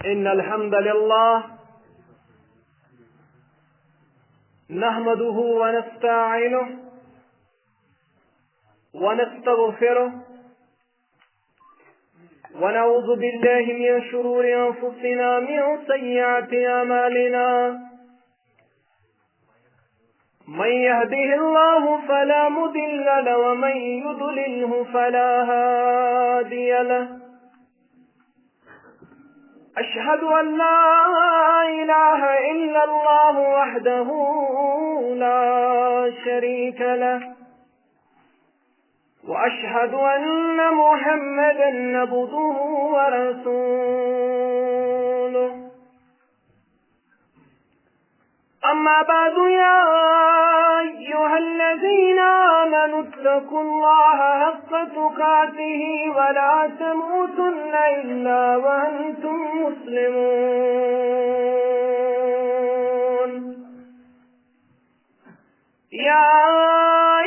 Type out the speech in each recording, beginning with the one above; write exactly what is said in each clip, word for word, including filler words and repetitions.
إن الحمد لله نحمده ونستعينه ونستغفره، ونعوذ بالله من شرور أنفسنا، من سيئات أعمالنا. من يهده الله فلا مضل له، ومن يضلله فلا هادي له. أشهد أن لا إله إلا الله وحده لا شريك له، وأشهد أن محمدا عبده ورسوله. أما بعد، يا أيها الذين آمنوا اتقوا الله حق تقاته ولا تموتن إلا وأنتم مسلمون. يا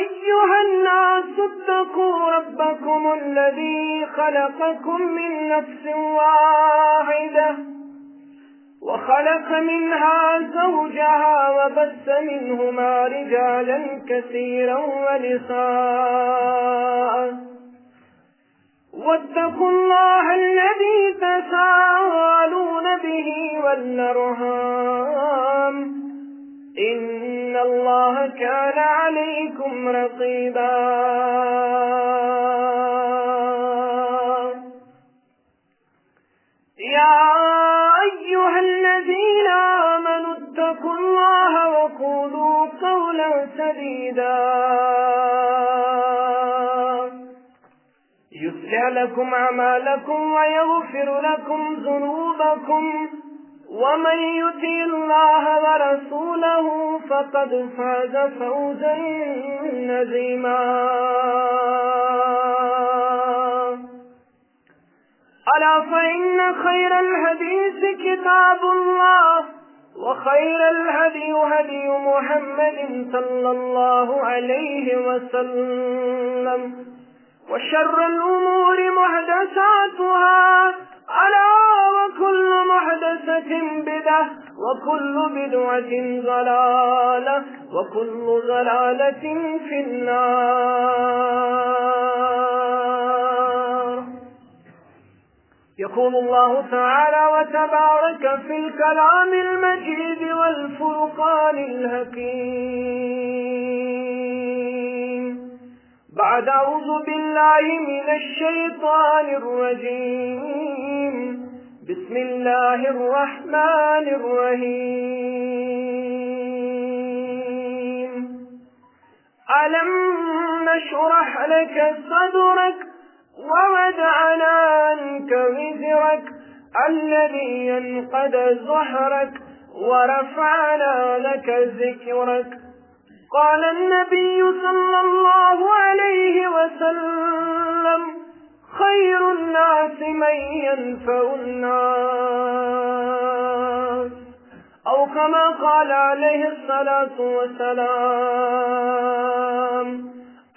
أيها الناس اتقوا ربكم الذي خلقكم من نفس واحدة، وخلق منها زوجها، وبث منهما رجالا كثيرا ونساء، واتقوا الله الذي تساءلون به والأرحام، إن الله كان عليكم رقيبا. يا أيها الذين آمنوا اتقوا الله وقولوا قولا سديدا، يصلح لكم أعمالكم ويغفر لكم ذنوبكم، ومن يطع الله ورسوله فقد فاز فوزا عظيما. ألا فإن خير الحديث كتاب الله، وخير الهدي هدي محمد صلى الله عليه وسلم، وشر الأمور محدثاتها، ألا وكل محدثة بدعة، وكل بدعة ضلالة، وكل ضلالة في النار. يقول الله تعالى وتبارك في الكلام المجيد والفرقان الحكيم، بعد أعوذ بالله من الشيطان الرجيم، بسم الله الرحمن الرحيم. ألم نشرح لك صدرك ووضعنا عنك وزرك الذي أنقض ظهرك ورفعنا لك ذكرك. قال النبي صلى الله عليه وسلم: خير الناس من ينفع الناس، أو كما قال عليه الصلاة والسلام: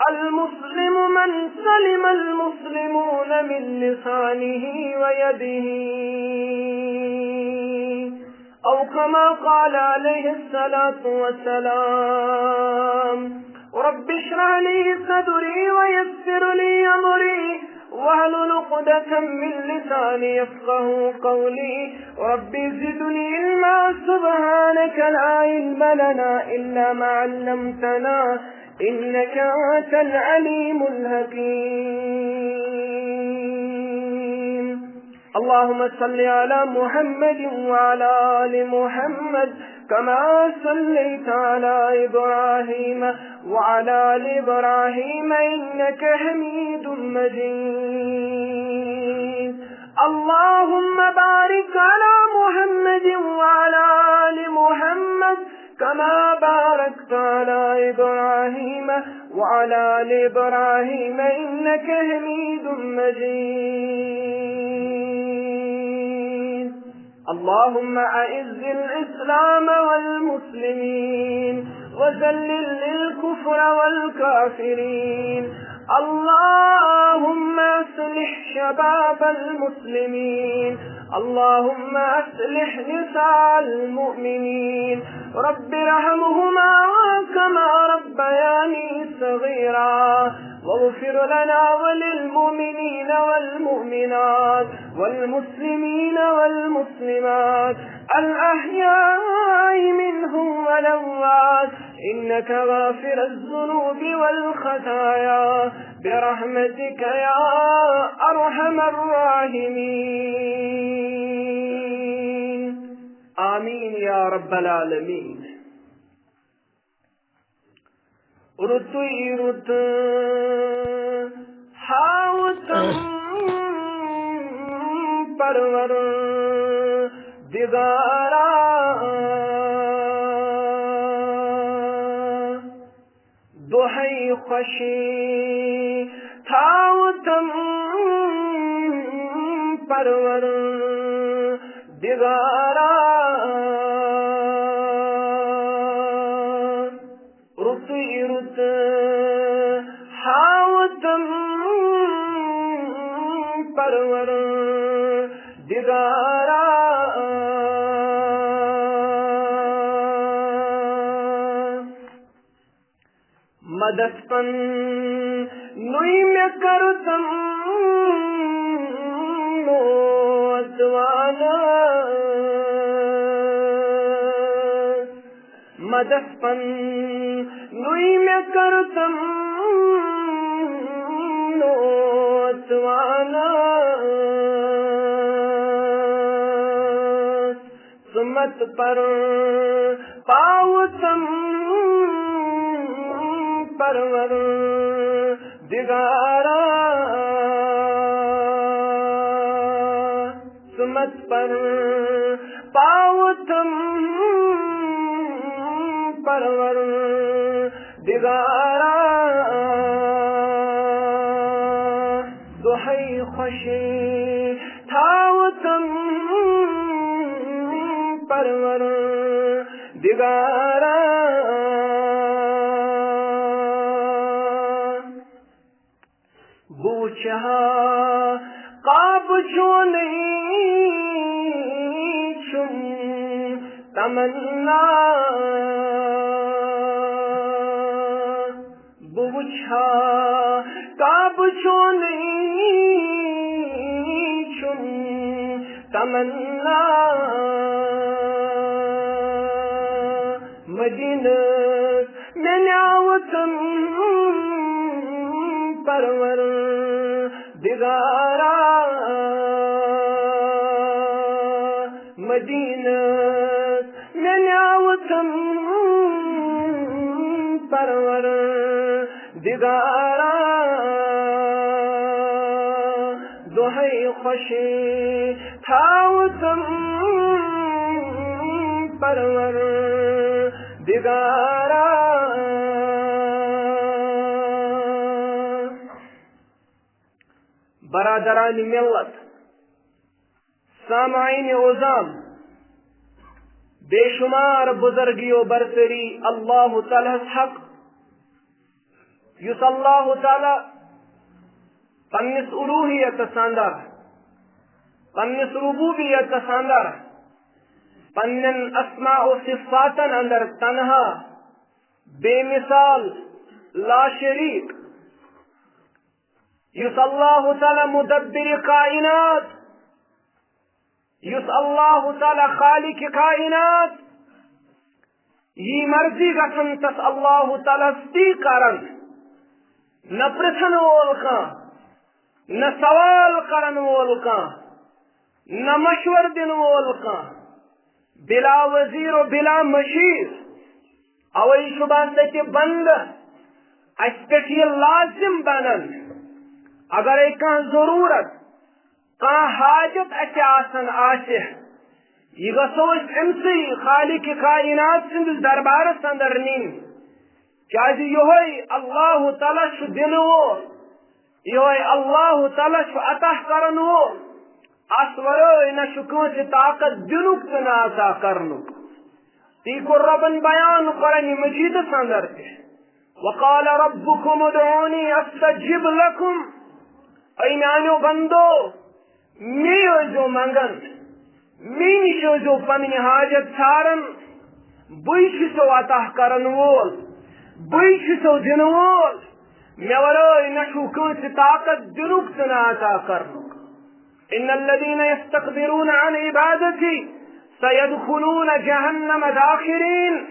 المسلم من سلم المسلمون من لسانه ويده، أو كما قال عليه الصلاة والسلام. رب اشرح لي صدري ويسر لي أمري واحلل عقدة من لساني يفقه قولي. رب زدني علما، سبحانك لا علم لنا إلا ما علمتنا، إنك أنت العليم الحكيم. اللهم صل على محمد وعلى آل محمد كما صليت على إبراهيم وعلى آل إبراهيم إنك حميد مجيد. اللهم بارك على محمد وعلى آل محمد كما باركت على إبراهيم وعلى آل إبراهيم إنك حميد مجيد. اللهم أعز الإسلام والمسلمين وذلل الكفر والكافرين. اللهم أصلح شباب المسلمين. اللهم أصلح نساء المؤمنين. رب ارحمهما كما ربياني صغيرا. واغفر لنا وللمؤمنين والمؤمنات والمسلمين والمسلمات الأحياء منهم والأموات إنك غافر الذنوب والخطايا برحمتك يا أرحم الراحمين. آمين يا رب العالمين. رُتُے رُت ہاوتم پرور دِگارا، دۄہے خوشی تھاوتم پرور دِگارا۔ رُتُے رُت ہاوتم پرور دِگارا۔ مدس پن نُے مےٚ کٔرتم نوتوانس۔ مدس پن نُے مےٚ کٔرتم نوتوانس۔ سُمت پر پاوتم پرور دِگارا۔ سُمت پر پاوتم پرور دِگارا۔ دۄہے خوشی تھاوتم پرور دِگارا۔ بہٕ وٕچھِ ہا خواب چونٕے چھُم تمنا۔ بہٕ وٕچھِ ہا خواب چونٕے چھُم تمنا۔ مدینس مےٚ نیاوتن پرور دِگارا۔ مدینس مےٚ نیاوتن پرور دِگارا۔ دۄہے خوشی تھاوتن پرور دِگارا۔ برادران ملت، سامعین عظام، بے شمار بزرگیو برتری اللہ تعالیٰ ہس حق، یُس اللہ تعالیٰ پننِس الوہیتس اندر، پننِس ربوبیتس اندر، پننٮ۪ن اسماء و صفاتن اندر تنہا، بے مثال، لا شریک، یُس اللہ تعالیٰ مدبر کائنات، یُس اللہ تعالیٰ خالق کائنات، یی مرضی گژھن تس اللہ تعالیٰ ہس تی کرن، نہ پرژھن وول کانٛہہ، نہ سوال کرن وول کانٛہہ، نہ مشور دِن وول کانٛہہ، بلا وزیر و بلا مشیر۔ اوے چھُ باسان تہِ بندٕ اسہِ پٮ۪ٹھ یہِ لازم بنان، اگرے کانٛہہ ضروٗرت، کانٛہہ حاجت اسہِ آسان آسہِ، یہِ گژھو أسۍ أمسٕے خالق کائنات سٕنٛدِس دربارس اندر نِنۍ، کیازِ یِہوے اللہ تعالیٰ چھُ دِنہٕ وول، یِہوے اللہ تعالیٰ چھُ عطا کرن وول۔ اتھ ورٲے نہ چھُ کٲنٛسہِ طاقت دِنُک تہٕ نہ عطا کرنُک۔ تی کوٚر رۄبن بیان قرآن مجیدس اندر تہِ، وقال ربكم ادعوني استجب لكم۔ اے میانیو بندو، مے ٲسۍزیو منگان، مے نِش ٲسۍزیو پنٕنۍ حاجت ژھاران۔ بٕے چھُسو عطا کرن وول، بٕے چھُسو دِنہٕ وول۔ مےٚ ورٲے نہ چھُو کٲنٛسہِ طاقت دِنُک تہٕ نہ عطا کرنُک۔ ان الذين يستكبرون عن عبادتي سيدخلون جهنم داخرين۔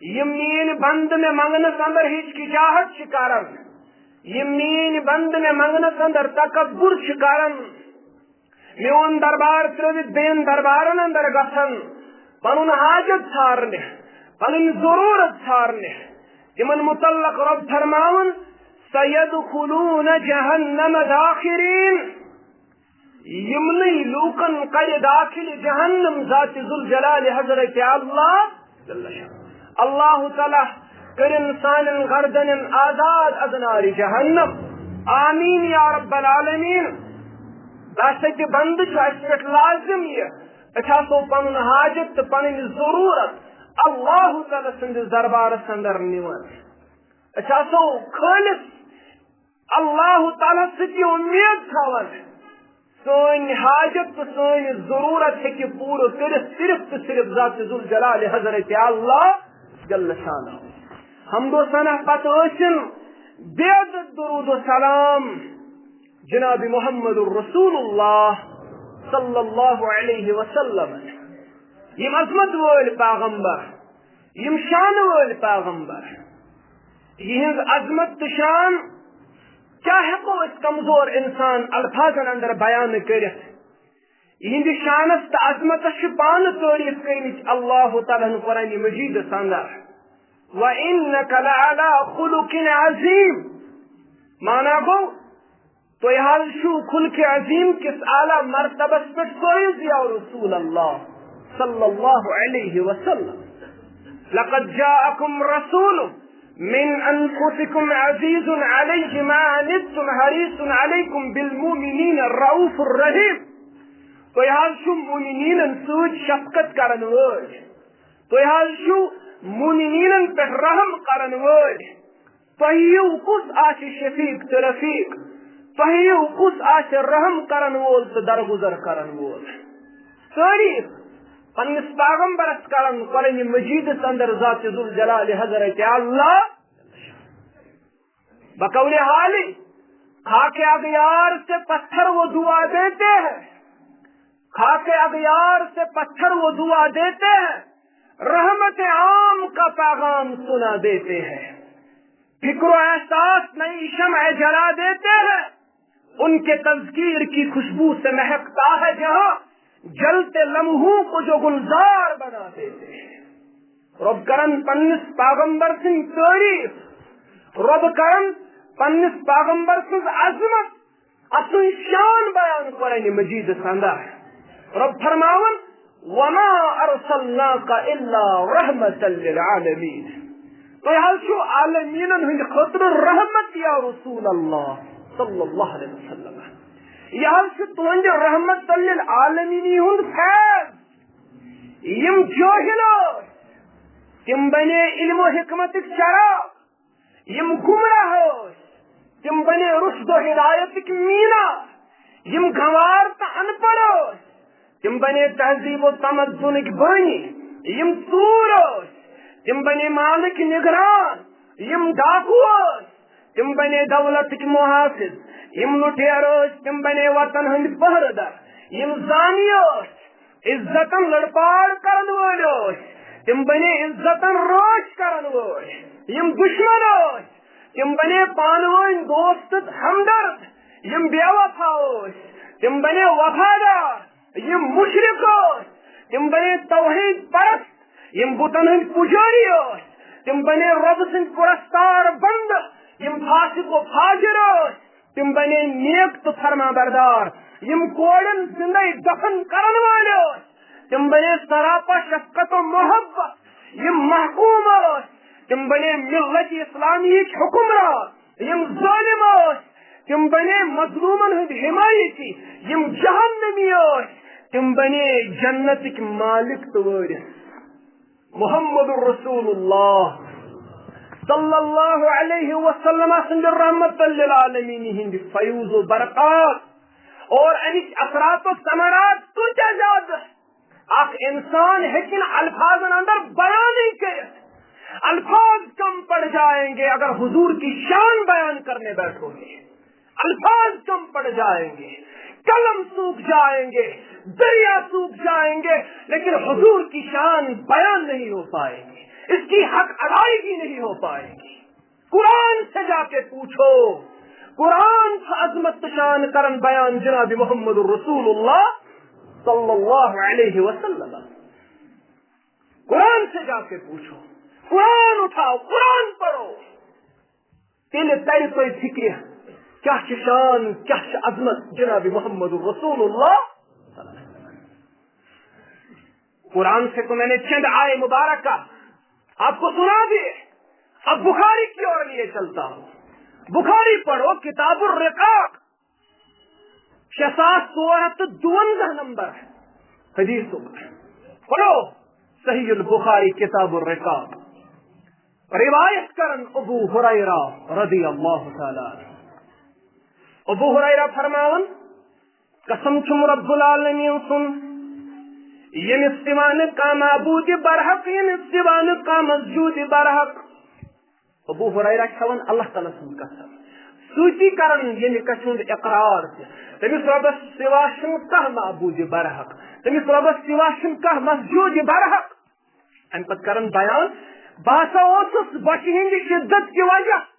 یِم میٲنۍ بندٕ مےٚ منگنس اندر ہچکچاہٹ چھِ کران، یِم میٲنۍ بندٕ مےٚ منگنس اندر تکبر چھِ کران، میون دربار ترٲوِتھ بیٚین دربارن اندر گژھان، پنُن حاجت ژھارنہِ، پنٕنۍ ضروٗرت ژھارنہِ، تِمن متعلق رۄب فرماوان، سیدخلون جہنم داخرین۔ یِمنٕے لوٗکن کرِ داخل جہنم ذات ذوالجلال حضرت اللہ۔ اللہ تعالیٰ کٔرِن سانٮ۪ن گردنن آزاد از نارِ جہنم۔ آمین یا رب العالمین۔ بس تہِ بندٕ چھُ اَسہِ پٮ۪ٹھ لازم یہِ، أسۍ آسو پنُن حاجت تہٕ پنٕنۍ ضروٗرت اللہ تعالیٰ سٕنٛدِس دربارس اندر نِوان۔ أسۍ آسو خٲلص اللہ تعالیٰ سۭتۍ یہِ اُمید تھاوان، سٲنۍ حاجت تہٕ سٲنۍ ضروٗرت ہیٚکہِ پوٗرٕ کٔرِتھ صرف تہٕ صرف ذات ذوالجلال حضرت اللہ جل شانہ۔ حمد و ثنا پتہٕ ٲسِن بیٚیہِ درود و سلام جناب محمد رسول اللہ صلی اللہ علیہ وسلم۔ یِم عظمت وٲلۍ پیغمبر، یِم شانہٕ وٲلۍ پیغمبر، یِہنٛز عظمت تہٕ شان کیا ہیٚکو أسۍ کمزور انسان الفاظن اندر بیان کٔرِتھ؟ یِہنٛدِ شانس تہٕ عظمتس چھِ پانہٕ تعریف کٔرمٕژ اللہ تعالیٰ ہن قرآن مجیدس اندر، وَإِنَّكَ لَعَلَىٰ خُلُقٍ عَظِيمٍ۔ معنی گوٚو، تُہۍ حظ چھِو خلق عظیم کِس اعلیٰ مرتبس پٮ۪ٹھ فٲیض یا رسول اللہ صلی اللہ علیہ وسلم۔ لقد جاءكم رسول من انفسكم عزيز عليه ما عنتم حريص عليكم بالمؤمنين رؤوف رحيم۔ تُہۍ حظ چھِو مومنیٖنن سۭتۍ شفقت کرن وٲلۍ، تُہۍ حظ چھِو مومنیٖنن پٮ۪ٹھ رحم کرن وٲلۍ۔ تۄہہِ ہیوٗ کُس آسہِ شفیق تہٕ رفیق؟ تۄہہِ ہیوٗ کُس آسہِ رحم کرن وول تہٕ درگُزر کرن وول؟ تعریف پننِس پیغمبرس کرن قرآن مجیدس اندر ذات ذوالجلال حضرت اللہ۔ بقول حالی، خاک اغیار سے پتھر وہ دعا دیتے ہیں، خاک اغیار سے پتھر وہ دعا دیتے ہیں، رحمت عام کا پیغام سنا دیتے ہیں۔ فکر و احساس نئی شمع جلا دیتے ہیں، ان کے تذکیر کی خوشبو سے مہکتا ہے جہاں، جلتے لمحوں کو جو گلزار بنا دیتے ہیں۔ رۄب کرن پننِس پیغمبر سٕنٛز تعریف، رۄب کرن پننِس پیغمبر سٕنٛز عظمت، اَتھ سٕنٛز شان بیان قرآن مجیدس اندر۔ رۄب فرماوان، وما ارسلناک الا رحمة للعالمین۔ تُہۍ حظ چھِو عالمیٖنن ہٕنٛدِ خٲطرٕ رحمت یا رسول اللہ صلی اللہ علیہ وسلم۔ یہِ حظ چھُ تُہنٛدِ رحمت للعالمینی ہُنٛد فیض۔ یِم جٲہِل ٲسۍ، تِم بنے علم و حکمتٕکۍ چراغ۔ یِم گمراہ ٲسۍ، تِم بنے رشد و ہدایتٕکۍ میٖنا۔ یِم گنوار تہٕ ان پڑھ ٲسۍ، تِم بنے تہذیب و تمدنٕکۍ بٲنی۔ یِم ژوٗر ٲسۍ، تِم بنے مالٕکۍ نگران۔ یِم ڈاکو ٲسۍ، تِم بنے دولتٕکۍ محافظ۔ یِم لُٹیرٕ ٲسۍ، تِم بنے وطن ہٕنٛدۍ پہرٕ در۔ یِم زانی ٲسۍ، عزتن لڑپاڑ کرن وٲلۍ ٲسۍ، تِم بنے عزتن رٲچھ کرن وٲلۍ۔ یِم دشمن ٲسۍ، تِم بنے پانہٕ وٲنۍ دوست تہٕ ہمدرد۔ یِم بے وفا ٲسۍ، تِم بنے وفادار۔ یِم مشرک ٲسۍ، تِم بنے توحید پرست۔ یِم بُتن ہٕنٛدۍ پُجٲری ٲسۍ، تِم بنے رۄب سٕنٛدۍ پرستار بندٕ۔ یِم فاسق و فاجر ٲسۍ، تِم بنے نیک تہٕ فرما بردار۔ یِم کورٮ۪ن زِندَے دفن کرن وٲلۍ ٲسۍ، تِم بنے سراپا شفقت و محبت۔ یِم محکوم ٲسۍ، تِم بنے ملت اسلامیہٕکۍ حکمران۔ یِم ظٲلم ٲسۍ، تِم بنے مظلومن ہٕنٛدۍ حمایتی۔ یِم جہنمی ٲسۍ، تِم بنے جنتٕکۍ مالک تہٕ وٲرث۔ محمد رسول اللہ۔ صلی اللہ علیہ وسلم سٕنٛدِ رحمت للعالمین ہٕنٛدِ فیوض و برکات اور اَمِکۍ اثرات و ثمرات کۭتیٛاہ زیادٕ۔ اکھ انسان ہیٚکہِ نہٕ الفاظن اندر بیانٕے کٔرِتھ۔ الفاظ کم پڑ جائیں گے اگر حضور کی شان بیان کرنے بیٹھو گے۔ الفاظ کم پڑ جائیں گے، قلم سوکھ جائیں گے، دریا سوکھ جائیں گے، لیکن حضور کی شان بیان نہیں ہو پائے گی، اس کی حق ادائیگی نہیں ہو پائے گی۔ قرآن سے جا کے پوچھو، قرآن سے عظمت شان کرن بیان جناب محمد رسول اللہ صلی اللہ علیہ وسلم۔ قرآن سے جا کے پوچھو، قرآن اٹھاؤ، قرآن پڑھو، تیٚلہِ ترِ تۄہہِ فِکرِ، کیٛاہ چھِ شان، کیٛاہ چھِ عظمت جناب محمد رسول اللہ۔ قرآن سے تو میں نے چند آئے مبارکہ آپ کو سنا دیے۔ اب بخاری کی اور لیے چلتا ہوں۔ بخاری پڑھو، کتاب الرقاق، شےٚ ساس ژور ہَتھ تہٕ دُوَنزاہ نمبر حدیثُک۔ پڑھو، صحیح البخاری، کتاب الرقاق۔ روایت کرن ابو ہریرہ رضی اللہ تعالیٰ عنہ۔ ابو ہریرہ فرماون، قسم چھُم رب العالمین سُنٛد، ییٚمِس سِوا نہٕ کانٛہہ معبوٗدِ برحق، ییٚمِس سِوا نہٕ کانٛہہ مسجوٗدِ برحق۔ ابو ہریرہ کھٮ۪وان اللہ تعالیٰ سُنٛد قسم، سۭتی کران ییٚمہِ کتھِ ہُنٛد اقرار تہِ، تٔمِس رۄبس سِوا چھُنہٕ کانٛہہ معبوٗدِ برحق، تٔمِس رۄبس سِوا چھُنہٕ کانٛہہ مسجوٗدِ برحق۔ امہِ پتہٕ کران بیان، بہٕ ہسا اوسُس بۄچھِ ہٕنٛدِ شدت کہِ وجہ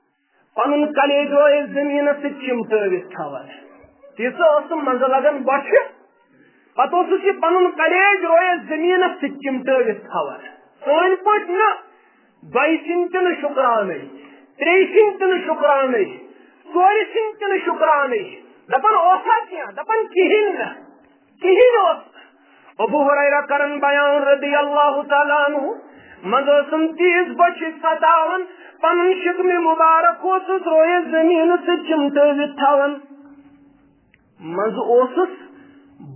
پنُن کلیج رویس زٔمیٖنس سۭتۍ چِمٹٲوِتھ تھاوان۔ تیٖژاہ ٲسٕم منٛزٕ لگان بۄچھِ، پتہٕ اوسُس یہِ پنُن کلیج رویس زٔمیٖنس سۭتۍ چِمٹٲوِتھ تھاوان۔ سٲنۍ پٲٹھۍ نہٕ، دۄیہِ سِنۍ تہِ نہٕ شُکرانٕے، ترٛیٚیہِ سِنۍ تہِ نہٕ شُکرانٕے، ژورِ سِنۍ تہِ نہٕ شُکرانٕے۔ دپان اوسا کینٛہہ؟ دپان کِہیٖنۍ نہٕ، کِہیٖنۍ اوس نہٕ۔ ابو ہریرہ کرن بیان رضی اللہ تعالیٰ عنہ، منٛزٕ ٲسٕم تیٖژ بۄچھِ ستاوان، پنُن شِکمہِ مُبارک اوسُس رویس زٔمیٖنس سۭتۍ چِمٹٲوِتھ تھاوان۔ منٛزٕ اوسُس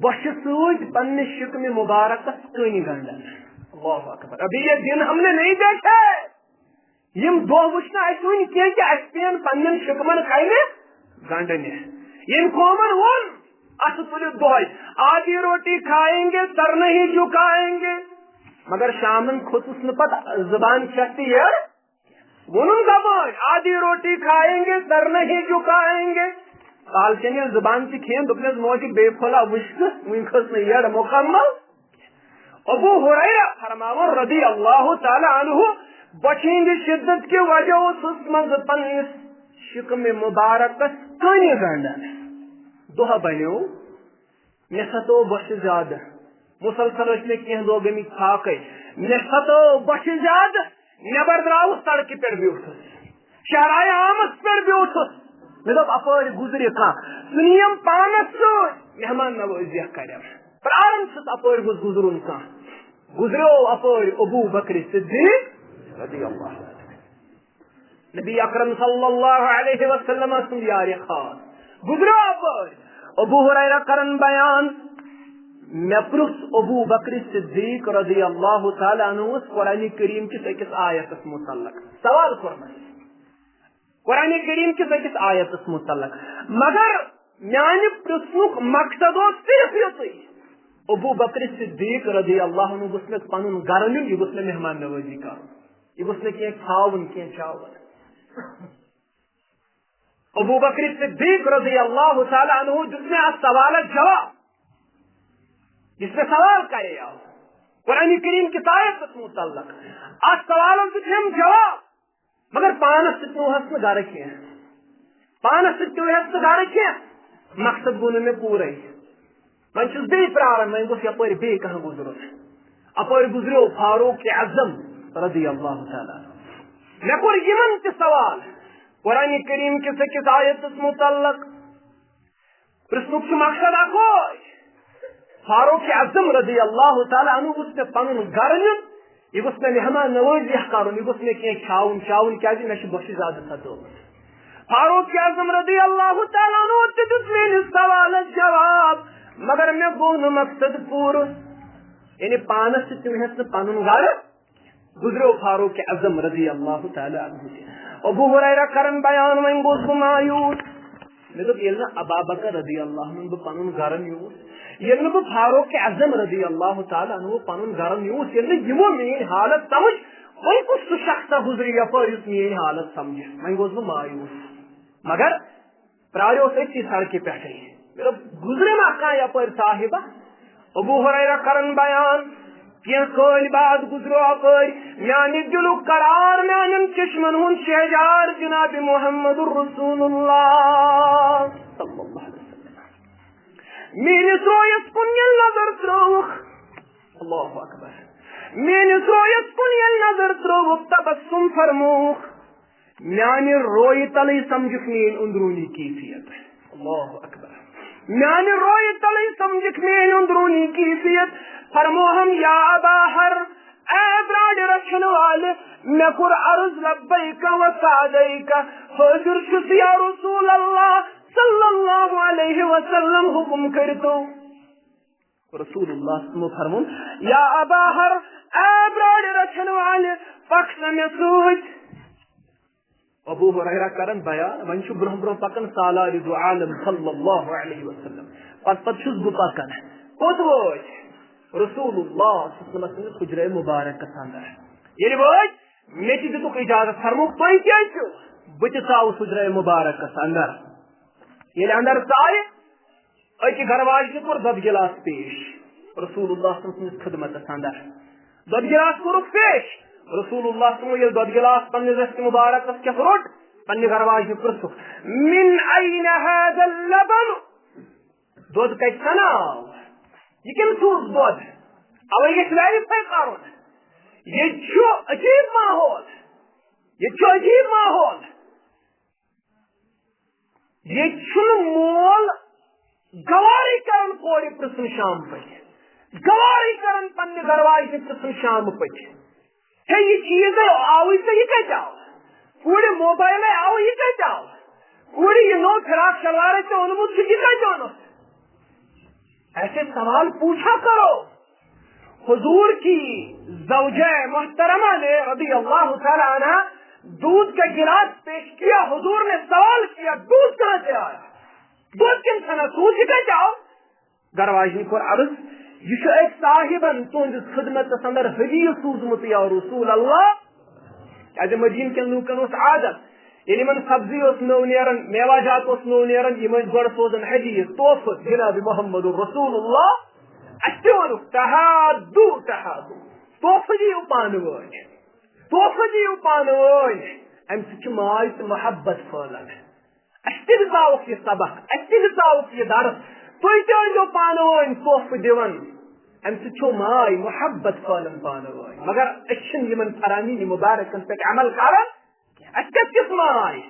بۄچھِ سۭتۍ پننِس شِکمہِ مُبارکس کٔنۍ گنٛڈان۔ اللہ اکبر۔ ابھی یہ دن ہم نے نہیں دیکھے۔ یِم دۄہ وٕچھ نہٕ اَسہِ وٕنہِ کینٛہہ کہِ اَسہِ پیٚن پننٮ۪ن شِکمن کنہِ گنٛڈنہِ۔ ییٚمۍ قومن ووٚن، اَتھٕ تُلِتھ دۄہے، آدھی روٹی کھائیں گے، سر نہیں جھکائیں گے۔ مگر شامن کھوٚتُس نہٕ پتہٕ زبان چھَتھ تہِ یٔڈ۔ ووٚنُن زبٲنۍ، آدھی روٹی کھائیں گے، سر نہیں جھکائیں گے۔ کالہٕ چیٚنہِ ییٚلہِ زبان تہِ کھیٚیَن، دوٚپنَس، موجی بیٚیہِ پھوٚلہ وٕچھ تہٕ وٕنہِ کھٔژ نہٕ یٔڈ مُکمل۔ ابو ہریرہ فرماوان رضی اللہ تعالیٰ عنہ، بۄچھِ ہٕنٛدِ شدت کہِ وجہ اوسُس منٛزٕ پننِس شِکمہِ مُبارکس کٔنہِ گنٛڈان۔ دۄہ بنیو، مےٚ ستٲو بۄچھِ زیادٕ۔ مسلسل ٲسۍ مےٚ کینٛہہ دۄہ گٔمٕتۍ فاقے۔ مےٚ ستٲو بۄچھِ زیادٕ، نٮ۪بر درٛاوُس، سڑکہِ پٮ۪ٹھ بیوٗٹھُس، شاہراہِ عامس پٮ۪ٹھ بیوٗٹھُس۔ مےٚ دوٚپ، اپٲرۍ گُزرِ کانٛہہ، سُہ نِیَم پانس سۭتۍ، مہمان نوٲزیہ کرٮ۪م۔ پراران چھُس اپٲرۍ گوٚژھ گُزرُن کانٛہہ۔ گُزریو اپٲرۍ ابو بکر صدیق رضی اللہ عنہ۔ نبی اکرم صلی اللہ علیہ وسلم سُنٛد یارِ خاص گُزریو اپٲرۍ۔ ابو ہریرہ کرن بیان، مےٚ پرُژھ ابو بکر صدیق رضی اللہ تعالیٰ عنہ قرآن کریم کِس أکِس آیتس متعلق سوال کوٚرمَس۔ قرآن کریم کِس أکِس آیتس متعلق۔ مگر میانہِ پرژھنُک مقصد اوس صرف یُتُے، ابو بکر صدیق رضی اللہ عنہ گوٚژھ مےٚ پنُن گرٕ نیُن، یہِ گوٚژھ مےٚ مہمان نوٲزی کرُن، یہِ گوٚژھ مےٚ کینٛہہ کھاوُن، کینٛہہ چاوُن۔ ابو بکر صدیق رضی اللہ تعالیٰ عنہ دیُت مےٚ اتھ سوالس جواب، یُس مےٚ سوال کرے آو قرآن کریم کِس آیتس متعلق۔ اتھ سوالس دیُت أمۍ جواب۔ مگر پانس سۭتۍ نیوٗہس نہٕ گرٕ کینٛہہ۔ پانس سۭتۍ نیوٗہس نہٕ گرٕ کینٛہہ۔ مقصد گوٚو نہٕ مےٚ پوٗرے۔ وۄنۍ چھُس بیٚیہِ پراران، وۄنۍ گوٚژھ یپٲرۍ بیٚیہِ کانٛہہ گُزرُن۔ اپٲرۍ گُزریو فاروق اعظم رضی اللہ تعالیٰ عنہ۔ مےٚ کوٚر یِمن تہِ سوال قرآن کریم کِس أکِس آیتس متعلق۔ پرژھنُک چھُ مقصد اکوے، فاروق اعظم رضی اللہ تعالیٰ عنہ گوٚژھ مےٚ پنُن گرٕ نیُن، یہِ گوٚژھ مےٚ مہمان نوٲزی کرُن، یہِ گوٚژھ مےٚ کینٛہہ کھیاوُن چاوُن، کیازِ مےٚ چھِ بۄچھِ زیادٕ ستٲومٕژ۔ فاروق اعظم رضی اللہ تعالیٰ عنہ تہِ دیُت میٲنِس سوالس جواب، مگر مےٚ گوٚو نہٕ مقصد پوٗرٕ۔ یعنی پانس سۭتۍ تہِ نیوٗہس نہٕ پنُن گرٕ، گُزریو فاروق اعظم رضی اللہ تعالیٰ عنہ تہِ۔ ابو ہریرہ کرن بیان، وۄنۍ گوس بہٕ مایوس۔ مےٚ دوٚپ، ییٚلہِ نہٕ ابا بکر رضی اللہ عنہ بہٕ پنُن گرن یوٗت، ییٚلہِ نہٕ بہٕ فاروق اعظم رضی اللہ تعالیٰ عنہ پنُن گرن یوٗت، ییٚلہِ نہٕ یِمو میٲنۍ حالت سمجھ، وۄنۍ کُس سُہ شخصا گُزرِ یپٲرۍ یُس میٲنۍ حالت سمجھِ؟ وۄنۍ گوس بہٕ مایوس۔ مگر پرٛاریوس أتھی سڑکہِ پٮ۪ٹھٕے۔ مےٚ دوٚپ، گُزرِ ما کانٛہہ یپٲرۍ صاحبہ؟ ابو ہریرہ کرن بیان، کینٛہہ کٲلۍ بعد گُزریو اپٲرۍ میانہِ دِلُک قرار، میانٮ۪ن چشمن ہُنٛد شہجار جناب محمد رسول اللہ صلی اللہ علیہ وسلم۔ میٲنِس رویس کُن ییٚلہِ نظر ترٲوٕکھ، اللہ اکبر، میٲنِس رویس کُن ییٚلہِ نظر ترٲوٕکھ، تبسم فرمووُکھ، میانہِ رویہِ تلٕے سمجھکھ میٲنۍ اندروٗنی کیفیت۔ اللہ اکبر۔ میانہِ رویہِ تلٕے سمجھکھ میٲنۍ اندروٗنی کیفیت۔ فرموہم، یا ابا ہر، اے برٛاڈِ رچھن والہِ، مےٚ کوٚر عرض لبیک و سعدیک، حٲضِر چھُس یا رسول اللہ صلی اللہ علیہ وسلم، حُکم کٔرِتو۔ رسول اللہ صلی اللہ علیہ وسلم فرمون، یا ابا ہر، اے برٛاڈِ رچھن والہِ، پکھ سا مےٚ سۭتۍ۔ ابو ہریرہ کرن بیان، وۄنۍ چھُ برونٛہہ برونٛہہ پکان سالار دو عالم صلی اللہ علیہ وسلم۔ پتہٕ پتہٕ چھُس بہٕ پکان۔ کوٚت وٲتۍ؟ رسول اللہ صلی اللہ علیہ وسلم سٕنٛدِس حجرے مبارکس اندر۔ ییٚلہِ وٲتۍ، مےٚ تہِ دِتُکھ اجازت، فرمووُکھ، تُہۍ کیٛازِ چھِو؟ بہٕ تہِ ژاوُس حجرے مبارکس اندر۔ ییٚلہِ اندر ژایہِ، أکہِ گرواجنہِ کوٚر دۄدٕ گِلاس پیش رسول اللہ صلی اللہ علیہ وسلم سٕنٛدِس خدمتس اندر۔ دۄدٕ گِلاس کوٚرُکھ پیش۔ رسول اللہ صلی اللہ علیہ وسلم ییٚلہِ دۄدٕ گِلاس پننِس دستہِ مبارکس کٮ۪تھ روٚٹ، پننہِ گرواجنہِ پرٛژھُکھ، "من این هذا اللبن؟" دۄد کتہِ سنا آو؟ یہِ کٔمۍ سوٗز دۄد؟ اوے گژھِ ویریفاے کرُن۔ ییٚتہِ چھُ عجیب ماحول۔ ییٚتہِ چھُ عجیب ماحول۔ ییٚتہِ چھُنہٕ مول گوارٕے کران کورِ پرژھُن شام پٔتۍ، گوارٕے کران پننہِ گرواجہِ پرژھُن شام پٔتۍ۔ ہے، یہِ چیٖزے آوٕے تہٕ یہِ کتہِ آو؟ کورِ موبایلے آو، یہِ کتہِ آو؟ کورِ یہِ نوٚو فراق شلوارے ژےٚ اوٚنمُت چھُ، یہِ کتہِ اوٚنُتھ؟ ایسے سوال پوچھا کرو۔ حضور کی زوجہ محترمہ نے رضی اللہ تعالی عنہ دودھ کا گلاس پیش کیا، حضور نے سوال کیا، دودھ کہاں سے آیا؟ دودھ کٔمۍ سنا سوٗز، یہِ کتہِ آو؟ گرواجنہِ کوٚر عرض، یہِ چھُ أکۍ صاحبن تُہنٛدِس خدمتس اندر ہدیہ سوٗزمُت یا رسول اللہ۔ کیازِ مدیٖنہٕ کٮ۪ن لوٗکن اوس عادت، ییٚلہِ یِمن سبزی اوس نوٚو نیران، میوہ جات اوس نوٚو نیران، یِم ٲسۍ گۄڈٕ سوزان ہدیہ، تحفہٕ، جناب محمد رسول اللہ۔ اَسہِ تہِ ووٚنُکھ، تحادو، تحادو، تحفہٕ دِیِو پانہٕ وٲنۍ، تحفہٕ دِیِو پانہٕ وٲنۍ۔ اَمہِ سۭتۍ چھُ ماے تہٕ محبت پھٲلان۔ اَسہِ تہِ ہیٚچھناوُکھ یہِ سبق، اَسہِ تہِ ہیٚچھناوُکھ یہِ درس۔ تُہۍ تہِ أنۍزیو پانہٕ وٲنۍ تحفہٕ دِوان۔ اَمہِ سۭتۍ چھُو ماے محبت پھٲلان پانہٕ وٲنۍ۔ مگر أسۍ چھِنہٕ یِمن فرامین مبارکن پٮ۪ٹھ عمل کران۔ اَسہِ کَتہِ کِژھ ماے؟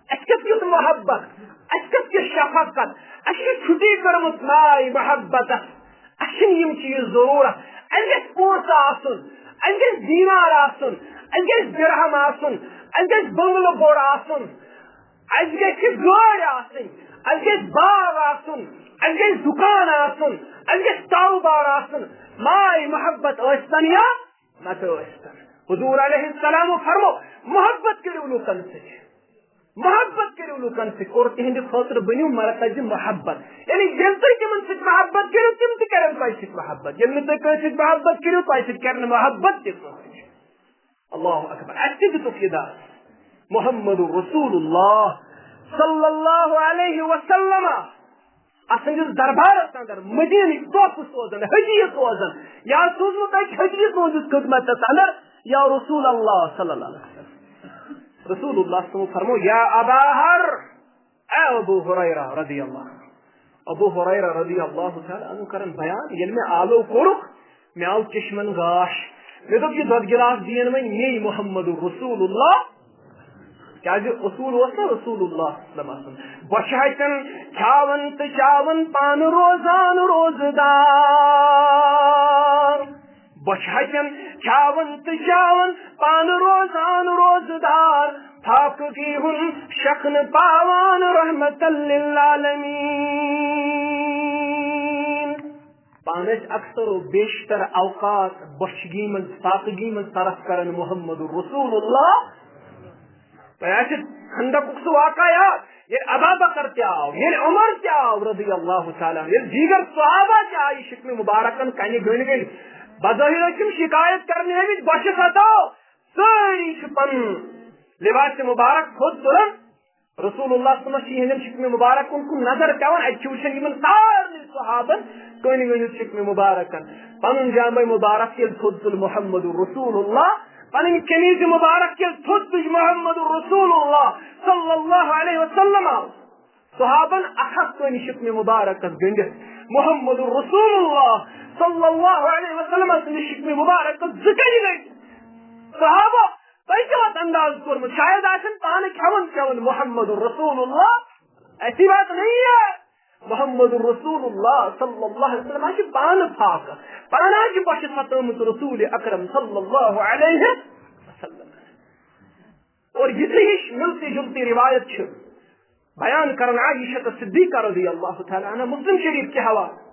اَسہِ کَتہِ کِژھ محبت؟ اَسہِ کَتہِ کِژھ شفقت؟ اَسہِ چھِ چھُٹی کٔرمٕژ ماے محبتس۔ اَسہِ چھِنہٕ یِم چیٖز ضروٗرت۔ اَسہِ گژھِ پونٛسہٕ آسُن، اَسہِ گژھِ دینار آسُن، اَسہِ گژھِ درہم آسُن، اَسہِ گژھِ بنگلہٕ بوٚڑ آسُن۔ اَسہِ گژھِ گٲڑۍ آسٕنۍ، اَسہِ گژھِ باغ آسُن، اَسہِ گژھِ دُکان آسُن، اَسہِ گژھِ کاروبار آسُن۔ ماے محبت ٲسۍتن یا نتہٕ ٲسۍتن۔ حضور علیہ السلام فرمو، محبت کٔرِو لوٗکن سۭتۍ، محبت کٔرِو لوٗکن سۭتۍ اور تِہنٛدِ خٲطرٕ بٔنِو مرکز محبت۔ یعنی ییٚلہِ تُہۍ تِمن سۭتۍ محبت کٔرِو، تِم تہِ کرن تۄہہِ سۭتۍ محبت۔ ییٚلہِ نہٕ تُہۍ کٲنٛسہِ سۭتۍ محبت کٔرِو، تۄہہِ سۭتۍ کرن نہٕ محبت تہِ کٕہٕنۍ۔ اللہ اکبر۔ اَسہِ تہِ دِتُکھ یہِ درس۔ محمد رسول اللہ صلی اللہ علیہ وسلم۔ اَتھ سٕنٛدِس دربارس اندر مدیٖنٕکۍ تحفہٕ سوزان، ہدیہ سوزان۔ یا سوٗزمُت اَسہِ ہدیہ تُہنٛدِس خدمتس اندر، یا رسول اللہ صلی اللہ علیہ وسلم۔ رسول اللہ صلی اللہ علیہ وسلم فرمو، یا ابا ہر، اے ابو ہریرہ رضی اللہ عنہ۔ ابو ہریرہ رضی اللہ تعالیٰ عنہ کرن بیان، ییٚلہِ مےٚ آلو کوٚرُکھ، مےٚ آو چشمن گاش۔ مےٚ دوٚپ، یہِ دۄد گِلاس دِیِن وۄنۍ مے محمد رسول اللہ۔ کیازِ اصوٗل اوس نہ رسول اللہ صلی اللہ علیہ وسلم آسان۔ بۄچھِ ہَتٮ۪ن کھیاوان تہٕ چاوان پانہٕ روزان روزٕ دار۔ بۄچھِ ہَتٮ۪ن کھیاوان تہٕ چاوان پانہٕ روزان روزٕ دار۔ فاقگی ہُنٛد شکھ نہٕ پاوان رحمت للعالمین۔ أسۍ اکثر و بیشتر اوقات بۄچھگی منٛز، فاقگی منٛز صرف کران محمد رسول اللہ۔ تۄہہِ آسہِ خندقُک سُہ واقعہ یاد، ییٚلہِ ابا بکر تہِ آو، ییٚلہِ عمر تہِ آو رضی اللہ تعالیٰ عنہ، ییٚلہِ دیٖگر صحابہ تہِ آیہِ شِکمہِ مُبارکن کنہِ گٔنڈۍ گٔنڈۍ۔ بظٲہِر ٲسۍ تِم شکایت کرنہِ آمٕتۍ، بۄچھِ ستٲو۔ سٲری چھِ پنُن لباسِ مُبارک تھوٚد تُلان۔ رسول اللہ صلی اللہ علیہ وسلم چھِ یِہنٛدٮ۪ن شِکمہِ مُبارک کُن کُن نظر پٮ۪وان، اَتہِ چھِ وٕچھان یِمن سارنٕے صحابن کٔنۍ ؤنِتھ شِکمہِ مُبارکن۔ پنُن جامعہ مُبارک ییٚلہِ تھوٚد تُل محمد رسول اللہ، پنٕنۍ قمیٖض مُبارک ییٚلہِ تھوٚد تُج محمد رسول اللہ صلی اللہ علیہ وسلم، صحابن اکھ اکھ کٔنۍ شِکمہِ مُبارکس گٔنڈِتھ محمد رسول اللہ صلی اللہ علیہ وسلم سٕنٛدِ شِکمہِ مُبارکس زٕ کٔنۍ گٔنڈِتھ۔ صحابہ، تۄہہِ کیٛاہ وَتھ انداز کوٚرمُت؟ شاید آسن پانہٕ کھٮ۪وان چٮ۪وان محمد رسول اللہ۔ ایسی بات نہیں ہے۔ محمد رسول اللہ صلی اللہ علیہ وسلم چھِ پانہٕ فاقہٕ، پانہٕ چھِ بۄچھِ ستٲومٕژ رسول اکرم صلی اللہ علیہ وسلم۔ اور یِژھے ہِش مِلتی جُلتی روایت چھِ بیان کران عائشہ صدیقہ رضی اللہ تعالیٰ عنہا مسلم شریف کہِ حوالہٕ۔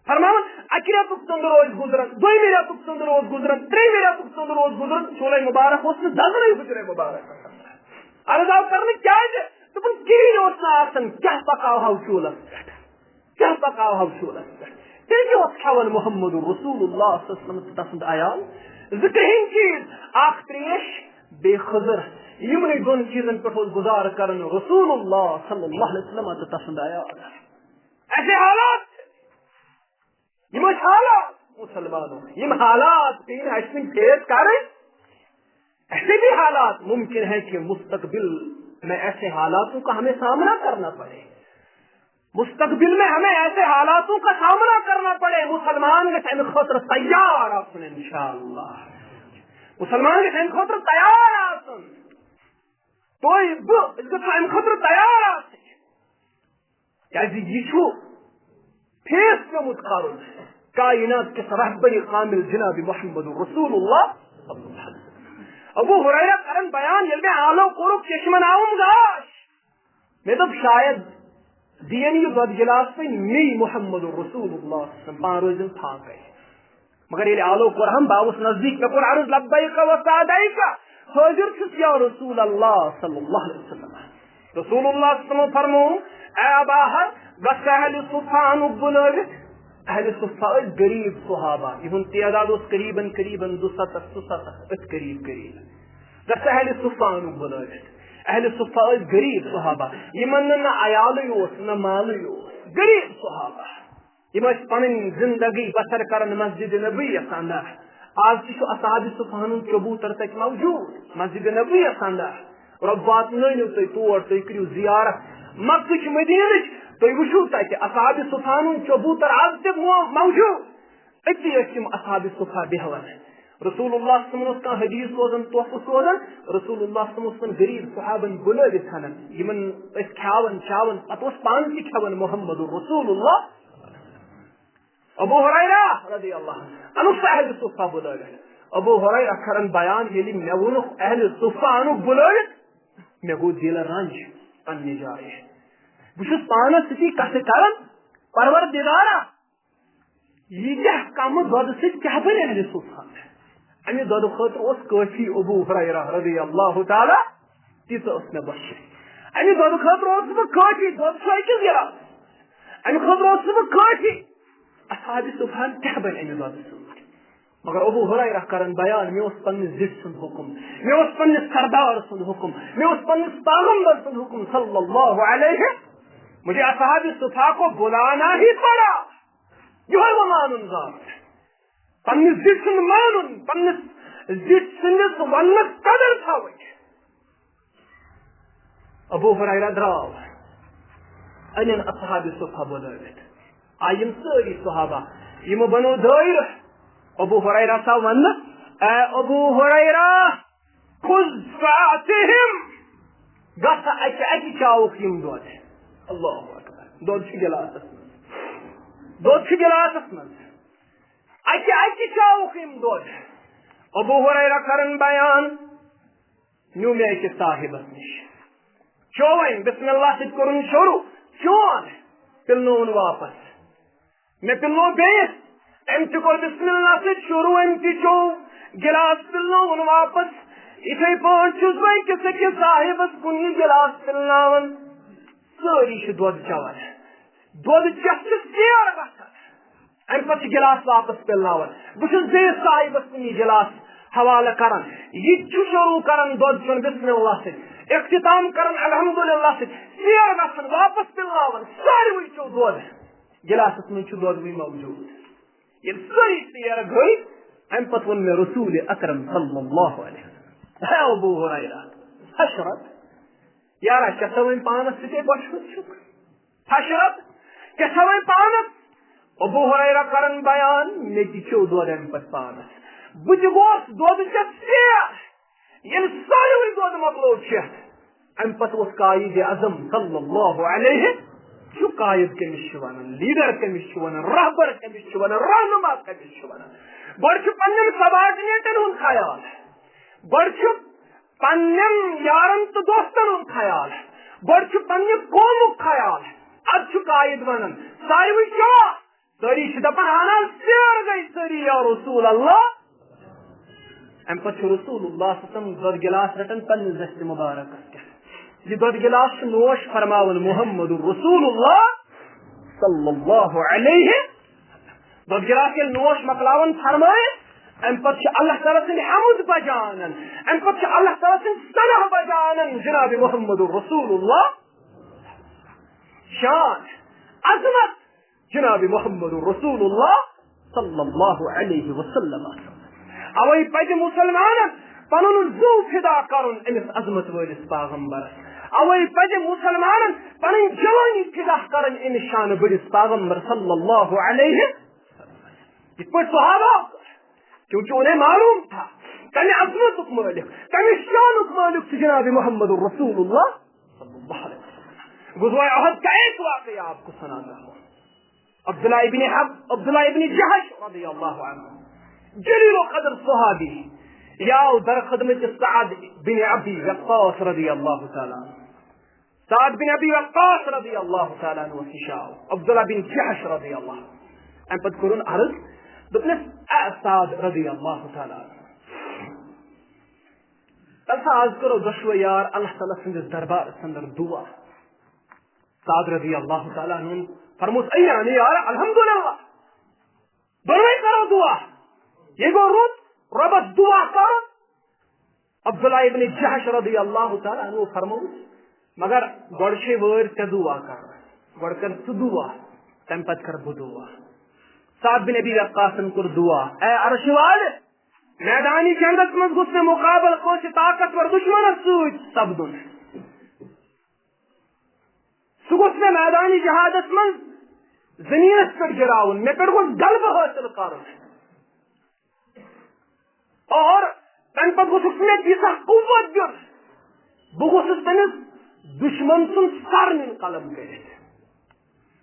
فرماوان، اکہِ رٮ۪تُک ژٔنٛدٕر اوس گُزران، دوٚیمہِ رٮ۪تُک ژٔنٛدٕر اوس گُزران، ترٛیٚیمہِ رٮ۪تُک ژٔنٛدٕر اوس گُزران، چولے مُبارک اوس نہٕ دزنٕے حُجرے مُبارکس اندر۔ عرض آو کرنہٕ، کیازِ؟ دوٚپُن، کِہیٖنۍ اوس نہٕ آسان، کیٛاہ پکاوہو چولس پٮ۪ٹھ؟ کیٛاہ پکاوہو چولس پٮ۪ٹھ؟ تیٚلہِ کیٛاہ اوس کھٮ۪وان محمد رسول اللہ صلی اللہ علیہ وسلم تہٕ تسُنٛد عیال؟ زٕ کرٛہِنۍ چیٖز، اکھ ترٛیش، بیٚیہِ خٔزٕر۔ یِمنٕے دۄن چیٖزن پٮ۪ٹھ اوس گُزارٕ کران رسول اللہ صلی اللہ علیہ وسلم تہٕ تسُنٛد عیال۔ ایسے حالات، یِم ٲسۍ حالات مُسلمانو، یِم حالات پیٚیہِ نہٕ اَسہِ وٕنہِ فیس کَرٕنۍ۔ ایسے بھی حالات ممکن ہے کہ مستقبل میں ایسے حالاتوں کا ہمیں سامنا کرنا پڑے، مستقبل میں ہمیں ایسے حالاتوں کا سامنا کرنا پڑے۔ مُسلمان گژھِ اَمہِ خٲطرٕ تیار آسُن، انشاءاللہ۔ مُسلمان گژھِ اَمہِ خٲطرٕ تیار آسُن۔ تُہۍ، بہٕ، أسۍ گژھو اَمہِ خٲطرٕ تیار آسٕنۍ۔ کیازِ یہِ چھُ فیس پیومُت کرُن کائنات کِس رہبرِ کامل جناب محمد رسول اللہ۔ ابو ہریرہ کرن بیان، ییٚلہِ مےٚ آلو کوٚرُکھ، چشمن آوُم گاش۔ مےٚ دوٚپ، شاید دِیِن یہِ دۄد گِلاس وۄنۍ مے محمد رسول اللہ صلی اللہ علیہ وسلم، پانہٕ روزِن فاقے۔ مگر ییٚلہِ آلو کوٚرہم، بہٕ آوُس نزدیٖک، مےٚ کوٚر عرض، لبیک و سعدیک، حٲضِر چھُس یا رسول اللہ صلی اللہ علیہ وسلم۔ رسول اللہ صلی اللہ علیہ وسلم فرموو، اے ابا ہر، گژھ اہلِ صفہ انُکھ بُلٲوِتھ۔ اہلِ صفہ ٲسۍ غریٖب صحابہ، یِہُنٛد تعداد اوس قریباً، قریباً دُسَتَتھ، ژُسَتَتھ، أتھۍ قریٖب قریٖب۔ گژھ اہلِ صفہ انُکھ بُلٲوِتھ۔ اہلِ صفہ ٲسۍ غریٖب صحابہ، یِمن نہٕ نہ عیالٕے اوس، نہ مالٕے اوس، غریٖب صحابہ۔ یِم ٲسۍ پنٕنۍ زندگی بسر کران مسجد نبویَس اندر۔ آز تہِ چھُ اصحاب صفہن ہُنٛد چبوتر تتہِ موجود، مسجد نبویَس اندر۔ رۄب واتنٲیِو تُہۍ تور، تُہۍ کٔرِو زیارت مکٕچ مدیٖنٕچ، تُہۍ وٕچھِو تتہِ اصحاب صفہن ہُنٛد چبوتر آز تہِ مو-، موجود۔ أتی ٲسۍ تِم اصحاب صفہ بیہوان۔ رسول اللہ صلی اللہ علیہ وسلم اوس کانٛہہ حدیث سوزان، تحفہٕ سوزان، رسول اللہ صلی اللہ علیہ وسلم اوس تِمن غریٖب صحابن بُلٲوِتھ ہٮ۪نان، یِمن ٲسۍ کھیاوان چاوان، پتہٕ اوس پانہٕ تہِ کھٮ۪وان محمد رسول اللہ۔ ابو ہریرہ رضی اللہ عنہ، انُکھ سا اہلِ صفہ بُلٲوِتھ۔ ابو ہریرہ کران بیان، ییٚلہِ مےٚ ووٚنُکھ اہلِ صفہ انُکھ بُلٲوِتھ، مےٚ گوٚو دِل رنج پننہِ جایہِ۔ بہٕ چھُس پانس سۭتی کتھٕ کران، پروردگارا، ییٖتیٛاہ کمہٕ دۄدٕ سۭتۍ کیٛاہ بنہِ اہلِ صفہ؟ امہِ دۄدٕ خٲطرٕ اوس کٲفی ابو ہریرہ رضی اللہ تعالیٰ، تیٖژاہ ٲس مےٚ بۄچھِ۔ امہِ دۄدٕ خٲطرٕ اوسُس بہٕ کٲفی، دۄد چھُ أکِس گِلاسَس۔ امہِ خٲطرٕ اوسُس بہٕ کٲفی۔ اصحاب صفہن کیٛاہ بنہِ امہِ دۄدٕ سۭتۍ؟ مگر ابو ہریرہ کرن بیان، مےٚ اوس پننِس زِٹھِ سُنٛد حُکُم، مےٚ اوس پننِس سردار سُنٛد حُکُم، مےٚ اوس پننِس پیغمبر سُنٛد حُکُم صلی اللہ علیہ۔ مجھے اصحاب صفہ کو بلانا ہی پڑا۔ یِہوٚے وۄنۍ مانُن ذات۔ پننِس زِٹھِ سُنٛد مانُن، پننِس زِٹھِ سٕنٛدِس وننس قدر تھاوٕنۍ۔ ابو ہریرہ درٛاو، أنِن اصحاب صفہ بُلٲوِتھ۔ آیہِ یِم سٲری صحابہ، یِمو بنوو دٲیرٕ۔ ابو ہریرہ ژاو وننہٕ، اے ابو ہریرہ، خذ فاعطهم، گژھ اکہِ اکہِ چاوُکھ یِم دۄد۔ اللہ اکبر۔ دۄد چھُ گِلاسس منٛز۔ دۄد چھُ گِلاسس منٛز۔ اکہِ اکہِ چاوُکھ یِم دۄد۔ ابو ہریرہ کرن بیان، نیوٗ مےٚ أکِس صاحبس نِش۔ چووُن، بسم اللہ سۭتۍ کوٚرُن شروع، چون، پِلنووُن واپس۔ مےٚ پِلنوو بیٚیِس، أمۍ تہِ کوٚر بسم اللہ سۭتۍ شروع، أمۍ تہِ چوٚو گِلاس پِلنووُن واپس۔ یِتھَے پٲٹھۍ چھُس بہٕ أکِس أکِس صاحبس کُن یہِ گِلاس پِلناوان۔ سٲری چھِ دۄد چٮ۪وان، دۄد چٮ۪تھ چھِ ژیر گژھان۔ اَمہِ پتہٕ چھِ گِلاس واپس پِلناوان۔ بہٕ چھُس بیٚیِس صاحبس کُن یہِ گِلاس حوالہٕ کران، یہِ تہِ چھُ شروع کران دۄد چیوٚن بسم اللہ سۭتۍ، اختتام کران الحمدللہ سۭتۍ، ژیر گژھان، واپس پِلناوان، ساروٕے چیوٚو دۄد۔ گِلاسس منٛز چھُ دۄدوٕے موجود۔ ییٚلہِ سٲری ژیر گٔے، اَمہِ پتہٕ ووٚن مےٚ رسول اکرم صلی اللہ علیہ وسلم، ہے ابو ہریرہ، حشرت، یارا، ژےٚ چھا وۄنۍ پانس سۭتۍ بۄچھِ ہُنٛد چھُکھ؟ حشرت، ژےٚ چھا وۄنۍ پانس؟ ابو ہریرہ کرن بیان، مےٚ تہِ چیوٚو دۄد اَمہِ پتہٕ پانس۔ بہٕ تہِ گوس دۄد چٮ۪تھ ژیر۔ ییٚلہِ ساروٕے دۄد مۄکلوو چٮ۪تھ، اَمہِ پتہٕ اوس قائد اعظم صلی اللہ علیہ، چھُ قائد کٔمِس چھِ وَنان، لیڈر کٔمِس چھِ وَنان، رہبر کٔمِس چھِ وَنان، رہنما کٔمِس چھِ وَنان؟ گۄڈٕ چھُ پننٮ۪ن سبارڈنیٹن ہُنٛد خیال، گۄڈٕ چھُ پننٮ۪ن یارن تہٕ دوستن ہُنٛد خیال، گۄڈٕ چھُ پننہِ قومُک خیال، ادٕ چھُ قائد وَنان۔ ساروٕے چھا؟ سٲری چھِ دَپان، اہن حظ، ژیر گٔے سٲری یا رسول اللہ۔ اَمہِ پتہٕ چھُ رسول اللہ صلی اللہ علیہ وسلم دۄد گِلاس رَٹان پننِس دستِ مُبارکس پٮ۪ٹھ۔ یہِ دۄد گِلاس چھُ نوش فرماوان محمد رسول اللہ صلی اللہ علیہ۔ دۄد گِلاس ییٚلہِ نوش مۄکلاوان فرمٲیِتھ، اَمہِ پتہٕ چھُ اللہ تعالیٰ سٕنٛدِ حمد بجان، اَمہِ پتہٕ چھُ اللہ تعالیٰ سٕنٛدِ ثنا بجان جناب محمد رسول اللہ۔ شان، عظمت، جناب محمد رسول اللہ صلی اللہ علیہ وسلم۔ اوے پزِ مسلمانن پنُن زُو فدا کرُن أمِس عظمت وٲلِس پیغمبرس۔ اوے پزِ مسلمانن پنٕنۍ جوانی فدا کرٕنۍ أمِس شانہٕ بٔڑِس پیغمبر صلی اللہ علیہ۔ یِتھ پٲٹھۍ صحابہ، کیونکہ انہیں معلوم تھا کمہِ عظمتُک مٲلِک، کمہِ شانُک مٲلِک چھُ جناب محمد رسول اللہ صلی اللہ علیہ وسلم۔ غزوہ احد کا ایک واقعہ آپ کو سناتا ہوں۔ عبداللہ ابن حب، عبداللہ ابن جحش رضی اللہ عنہ، جلیل القدر صحابی، یہ آو در خدمت سعد بن ابی وقاص رضی اللہ تعالیٰ عنہ۔ سعد بن ابی وقاص رضی اللہ تعالیٰ عنہ نِش آو عبداللہ بن جحش رضی اللہ عنہ۔ اَمہِ پتہٕ کوٚرُن عرض، دوٚپنَس، اے سعد رضی اللہ تعالیٰ عنہ، تَلسا آز کرو دۄشوے یار اللہ تعالیٰ سٕنٛدِس دربارس اندر دعا۔ سعد رضی اللہ تعالیٰ عنہ فرموس، اے یعنی یار، الحمدللہ، دۄنوے کرو دعا۔ یہِ گوٚو رُت، رۄبس دعا کرُن۔ عبداللہ ابن جحش رضی اللہ تعالیٰ عنہ فرموس، مگر گۄڈٕ چھے وٲرۍ ژےٚ دعا کرُن، گۄڈٕ کر ژٕ دعا، تَمہِ پتہٕ کر بہٕ دعا۔ سعد بن ابی وقاصن کوٚر دعا، اے عرشہِ والہِ، میدانِ جنگس منٛز گوٚژھ مےٚ مُقابلہٕ کٲنٛسہِ طاقتور دُشمنس سۭتۍ سپدُن۔ سُہ گوٚژھ مےٚ میدانِ جہادس منٛز زٔمیٖنس پٮ۪ٹھ گِراوُن، مےٚ پٮ۪ٹھ گوٚژھ غلبہٕ حٲصِل کرُن۔ اور تَمہِ پتہٕ گوٚژھُکھ ژٕ مےٚ تیٖژاہ قوت دیُن، بہٕ گوٚژھُس تٔمِس دُشمن سُنٛد سر نیُن قلم کٔرِتھ۔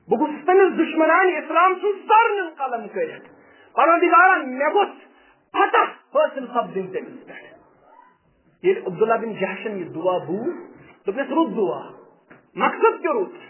بہٕ گوٚژھُس تٔمِس دُشمنانِ اسلام سُنٛد سر نیُن قلم کٔرِتھ۔ پروردگارا، مےٚ گوٚژھ فتح حٲصِل سپدٕنۍ تٔمِس پٮ۪ٹھ۔ ییٚلہِ عبداللہ بن جحشن یہِ دعا بوٗز، دوٚپنَس، رُت دعا، مقصد تہِ رُت۔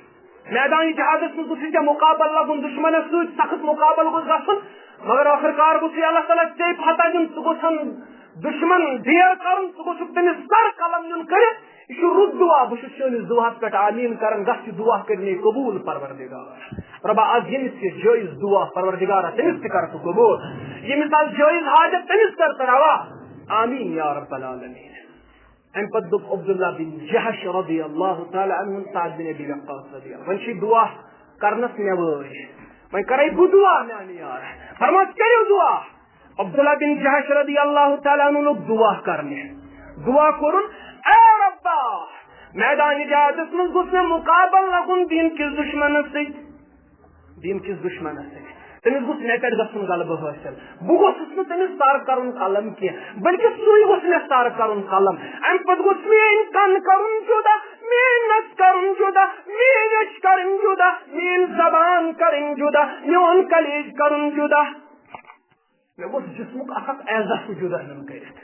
میدانِ جہادس منٛز گوٚژھ ژےٚ مُقابلہٕ لگُن دُشمنس سۭتۍ، سخت مُقابلہٕ گوٚژھ گژھُن، مگر ٲخٕر کار گوٚژھ اللہ تعالیٰ ژےٚ فتح دیُن، ژٕ گوٚژھن دُشمن ڈیل کرُن، ژٕ گوٚژھُکھ تٔمِس سر قلم دیُن کٔرِتھ۔ یہِ چھُ رُت دعا، بہٕ چھُس چٲنِس دعاہَس پٮ۪ٹھ آمیٖن کران، گژھ یہِ دعا کٔرۍ مےٚ قبوٗل پروردگار۔ رۄبا، از ییٚمِس یہِ جٲیز دعا پروردگارا، تٔمِس تہِ کر ژٕ قبوٗل۔ ییٚمِس از جٲیز حاجت، تٔمِس کر ژٕ روا۔ آمیٖن یا رب العالمین۔ اَمہِ پتہٕ دوٚپ عبداللہ بن جحش رضی اللہ تعالیٰ عنہ سعد بن ابی وقاص رضی اللہ، وۄنۍ چھِ دعا کرنس مےٚ وٲرۍ، وۄنۍ کرے بہٕ دعا میانہِ یار۔ فرموس، کٔرِو دعا۔ عبداللہ بن جحش رضی اللہ تعالیٰ عنہ لوٚگ دعا کرنہِ۔ دعا کوٚرُن، اے ربا، میدانِ جہادس منٛز گوٚژھ مےٚ مُقابلہٕ لگُن دیٖن کِس دُشمنس سۭتۍ، دیٖن کِس دُشمنس سۭتۍ۔ تٔمِس گوٚژھ مےٚ پٮ۪ٹھ گژھُن غلبہٕ حٲصِل۔ بہٕ گوٚژھُس نہٕ تٔمِس سر کرُن قلم کینٛہہ، بلکہِ سُے گوٚژھ مےٚ سر کرُن قلم۔ اَمہِ پتہٕ گوٚژھ میٲنۍ کن کرُن جُدا، میٲنۍ نس کرُن جُدا، میٲنۍ أچھ کرٕنۍ جُدا، میٲنۍ زبان کرٕنۍ جُدا، میون کلیج کرُن جُدا۔ مےٚ گوٚژھ جسمُک اکھ اکھ اعضا ہیوٗ جُدا ہیوٚن کٔرِتھ۔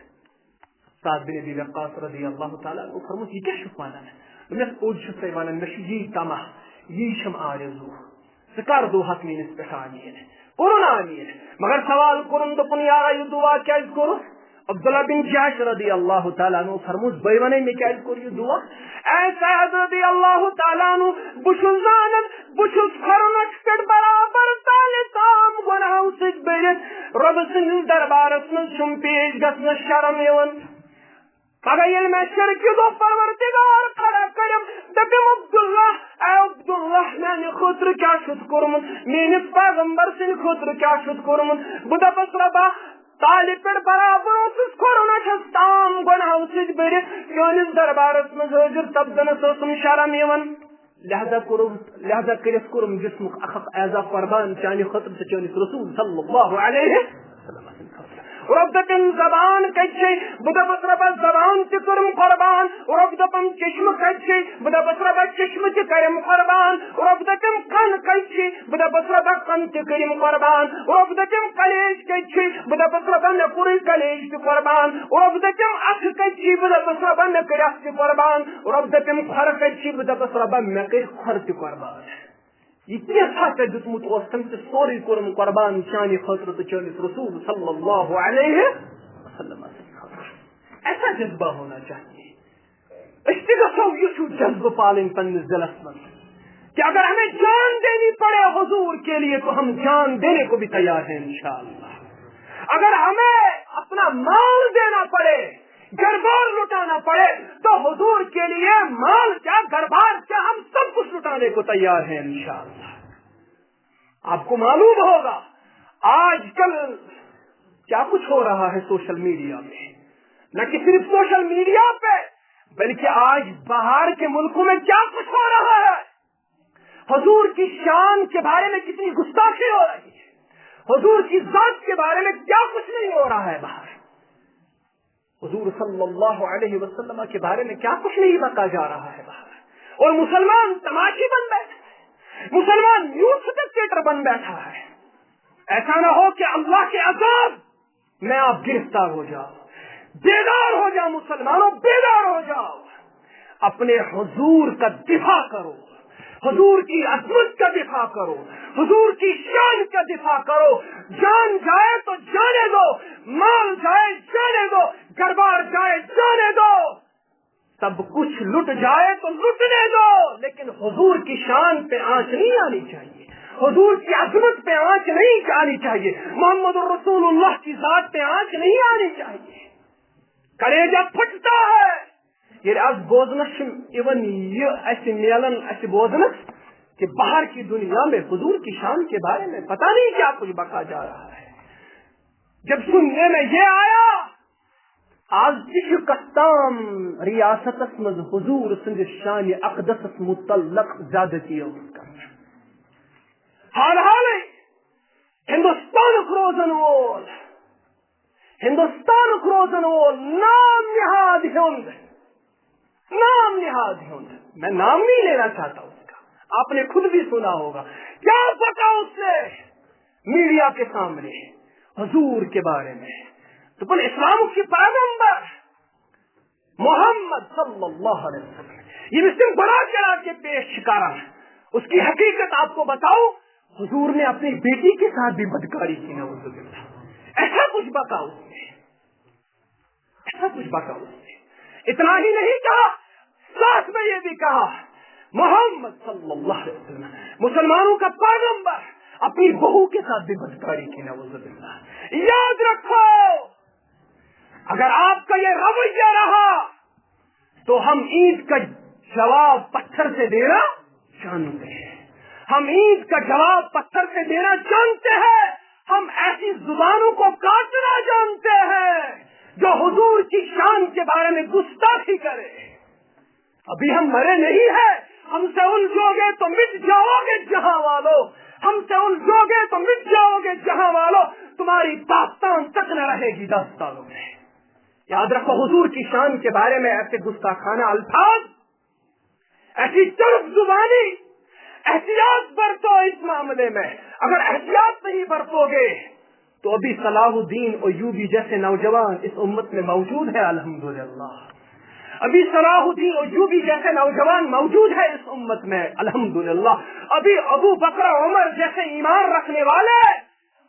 سعد بن ابی وقاص رضی اللہ تعالیٰ عنہ فرموس، یہِ کیٛاہ چھُکھ ونان؟ دوٚپنس، اوٚد چھُس تۄہہِ ونان، مےٚ چھُ یی طمع، یی چھَم آرزوٗ۔ ژٕ کر دُعاہس میٲنِس پٮ۪ٹھ آمیٖن؟ کوٚرُن آمیٖن۔ مگر سوال کوٚرُن، دوٚپُن، یارا، یہِ دُعا کیازِ کوٚرُتھ؟ عبداللہ بن جحش رضی اللہ تعالیٰ عنہ فرمووُس، بہٕ ونے مےٚ کیازِ کوٚر یہِ دُعا۔ اے سعد رضی اللہ تعالیٰ عنہ، بہٕ چھُس زانان، بہٕ چھُس کھۄرنَس پٮ۪ٹھ برابر تالہِ تام گۄناہو سۭتۍ بٔرِتھ۔ رۄبہٕ سٕنٛدِس دربارس منٛز چھُم پیش گژھنس شرم یِوان۔ پگاہ ییٚلہِ مےٚ شرکہِ دۄہ پروردگار کھڑا کٔرِم، دٔپِم، عبداللہ، اے عبداللہ، میانہِ خٲطرٕ کیٛاہ چھُتھ کوٚرمُت؟ میٲنِس پیغمبر سٕنٛدِ خٲطرٕ کیٛاہ چھُتھ کوٚرمُت؟ بہٕ دَپس، رۄبا، تالہِ پٮ۪ٹھ برابر اوسُس کھۄرن اَتھس تام گۄناہو سۭتۍ بٔرِتھ۔ چٲنِس دربارس منٛز حٲضِر سپدنس ٲسٕم شرم یِوان۔ لہذا کوٚرُم، لہذا کٔرِتھ کوٚرُم جسمُک اکھ اکھ اعضا قربان چانہِ خٲطرٕ تہٕ چٲنِس رسول صلی اللہ علیہ وسلم سٕنٛدِ خٲطرٕ۔ رۄب دٔپِن، زبان کتہِ چھے؟ بہٕ دپس، رۄبا، زبان تہِ کٔرٕم قربان۔ رۄب دپم، چشمہٕ کتہِ چھے؟ بہٕ دپس، رۄبا، چشمہٕ تہِ کرم قربان۔ رۄب دپم، کن کتہِ چھے؟ بہٕ دپس، رۄبا، کن تہِ کٔرِم قربان۔ رۄب دپم، کلیج کتہِ چھے؟ بہٕ دپس، رۄبا، مےٚ کوٚرُے کلیج تہِ قربان۔ رۄب دپم، اتھٕ کتہِ چھے؟ بہٕ دپس، رۄبا، مےٚ کٔرۍ اتھٕ تہِ قربان۔ رۄب دپم، کھۄر کتہِ چھے؟ بہٕ دپس، رۄبا، مےٚ کٔرۍ کھۄر تہِ قربان۔ یہِ کینٛژھا ژےٚ دیُتمُت اوس، تٔمۍ تہِ سورُے کوٚرُن قربان چانہِ خٲطرٕ تہٕ چٲنِس رسول صلی اللہ علیہ وسلم سٕنٛدِ خٲطرٕ۔ ایسا جذبہ ہونا چاہیے۔ أسۍ تہِ گژھو یُتھ ہیوٗ جذبہٕ پالٕنۍ پننِس دِلس منٛز کہ اگر ہمیں جان دینی پڑے حضور کے لیے تو ہم جان دینے کو بھی تیار ہیں انشاءاللہ۔ اگر ہمیں اپنا مال دینا پڑے، گھر بار لٹانا پڑے، تو حضور کے لیے مال کیا، گھر بار کیا، ہم سب کچھ لٹانے کو تیار ہیں انشاءاللہ۔ آپ کو معلوم ہوگا آج کل کیا کچھ ہو رہا ہے سوشل میڈیا میں، نہ کہ صرف سوشل میڈیا پہ، بلکہ آج باہر کے ملکوں میں کیا کچھ ہو رہا ہے۔ حضور کی شان کے بارے میں کتنی گستاخی ہو رہی ہے، حضور کی ذات کے بارے میں کیا کچھ نہیں ہو رہا ہے باہر۔ حضور صلی اللہ علیہ وسلم کے بارے میں کیا کچھ نہیں بکا جا رہا ہے باہر، اور مسلمان تماشی بن بیٹھے، مسلمان نیوز اسپیکٹیٹر بن بیٹھا ہے۔ ایسا نہ ہو کہ اللہ کے عذاب میں آپ گرفتار ہو جاؤ۔ بیدار ہو جاؤ مسلمانوں، بیدار ہو جاؤ۔ اپنے حضور کا دفاع کرو، حضور کی عظمت کا دفاع کرو، حضور کی شان کا دفاع کرو۔ جان جائے تو جانے دو، مال جائے جانے دو، گھر بار جائے جانے دو، سب کچھ لٹ جائے تو لٹنے دو، لیکن حضور کی شان پہ آنچ نہیں آنی چاہیے، حضور کی عظمت پہ آنچ نہیں آنی چاہیے، محمد رسول اللہ کی ذات پہ آنچ نہیں آنی چاہیے۔ کلیجہ پھٹتا ہے۔ ییٚلہِ از بوزنس چھُ یِوان یہِ اسہِ میلان، اسہِ بوزنس کہ باہر کی دنیا میں حضور کی شان کے بارے میں پتہ نہیں کیا کچھ بکا جا رہا ہے۔ جب سننے میں یہ آیا، آز تہِ چھُ کتھ تام ریاستس منٛز حضور سٕنٛدِس شانِ اقدسس متعلق زیادتی آمٕژ کرنہٕ۔ حال حالے ہندوستانُک روزن وول، ہندوستانُک روزن وول نام نہاد ہیوٚند، نام نہاد ہیوٚند، میں نام نہیں لینا چاہتا اس کا، آپ نے خود بھی سنا ہوگا، کیا پتا اس نے میڈیا کے سامنے حضور کے بارے میں۔ دوٚپُن، اسلام کی پیغمبر محمد صلی اللہ علیہ وسلم، ییٚمِس تِم بڑا چڑھا کے پیش چھِ کران، اس کی حقیقت آپ کو بتاؤ، حضور نے اپنی بیٹی کے ساتھ بھی بدکاری کی، نعوذ باللہ۔ ایسا کچھ بکا اس نے، ایسا کچھ بکا اس نے۔ اتنا ہی نہیں کہا، ساتھ میں یہ بھی کہا، محمد صلی اللہ علیہ وسلم، مسلمانوں کا پیغمبر، اپنی بہو کے ساتھ بھی بدکاری کی، نعوذ باللہ۔ یاد رکھو، اگر آپ کا یہ رویہ رہا تو ہم عید کا جواب پتھر سے دینا جانتے ہیں، ہم عید کا جواب پتھر سے دینا جانتے ہیں، ہم ایسی زبانوں کو کاٹنا جانتے ہیں جو حضور کی شان کے بارے میں گستاخی کرے۔ ابھی ہم مرے نہیں ہیں، ہم سے الجھو گے تو مٹ جاؤ گے جہاں والو، ہم سے الجھو گے تو مٹ جاؤ گے جہاں والو، تمہاری داستان تک نہ رہے گی داستانوں میں۔ یاد رکھو، حضور کی شان کے بارے میں ایسے گستاخانہ الفاظ، ایسی چرب زبانی، احتیاط برتو اس معاملے میں۔ اگر احتیاط نہیں برتو گے تو ابھی صلاح الدین ایوبی جیسے نوجوان اس امت میں موجود ہیں، الحمدللہ۔ ابھی صلاح الدین ایوبی جیسے نوجوان موجود ہے اس امت میں، الحمدللہ۔ ابھی ابو بکر عمر جیسے ایمان رکھنے والے،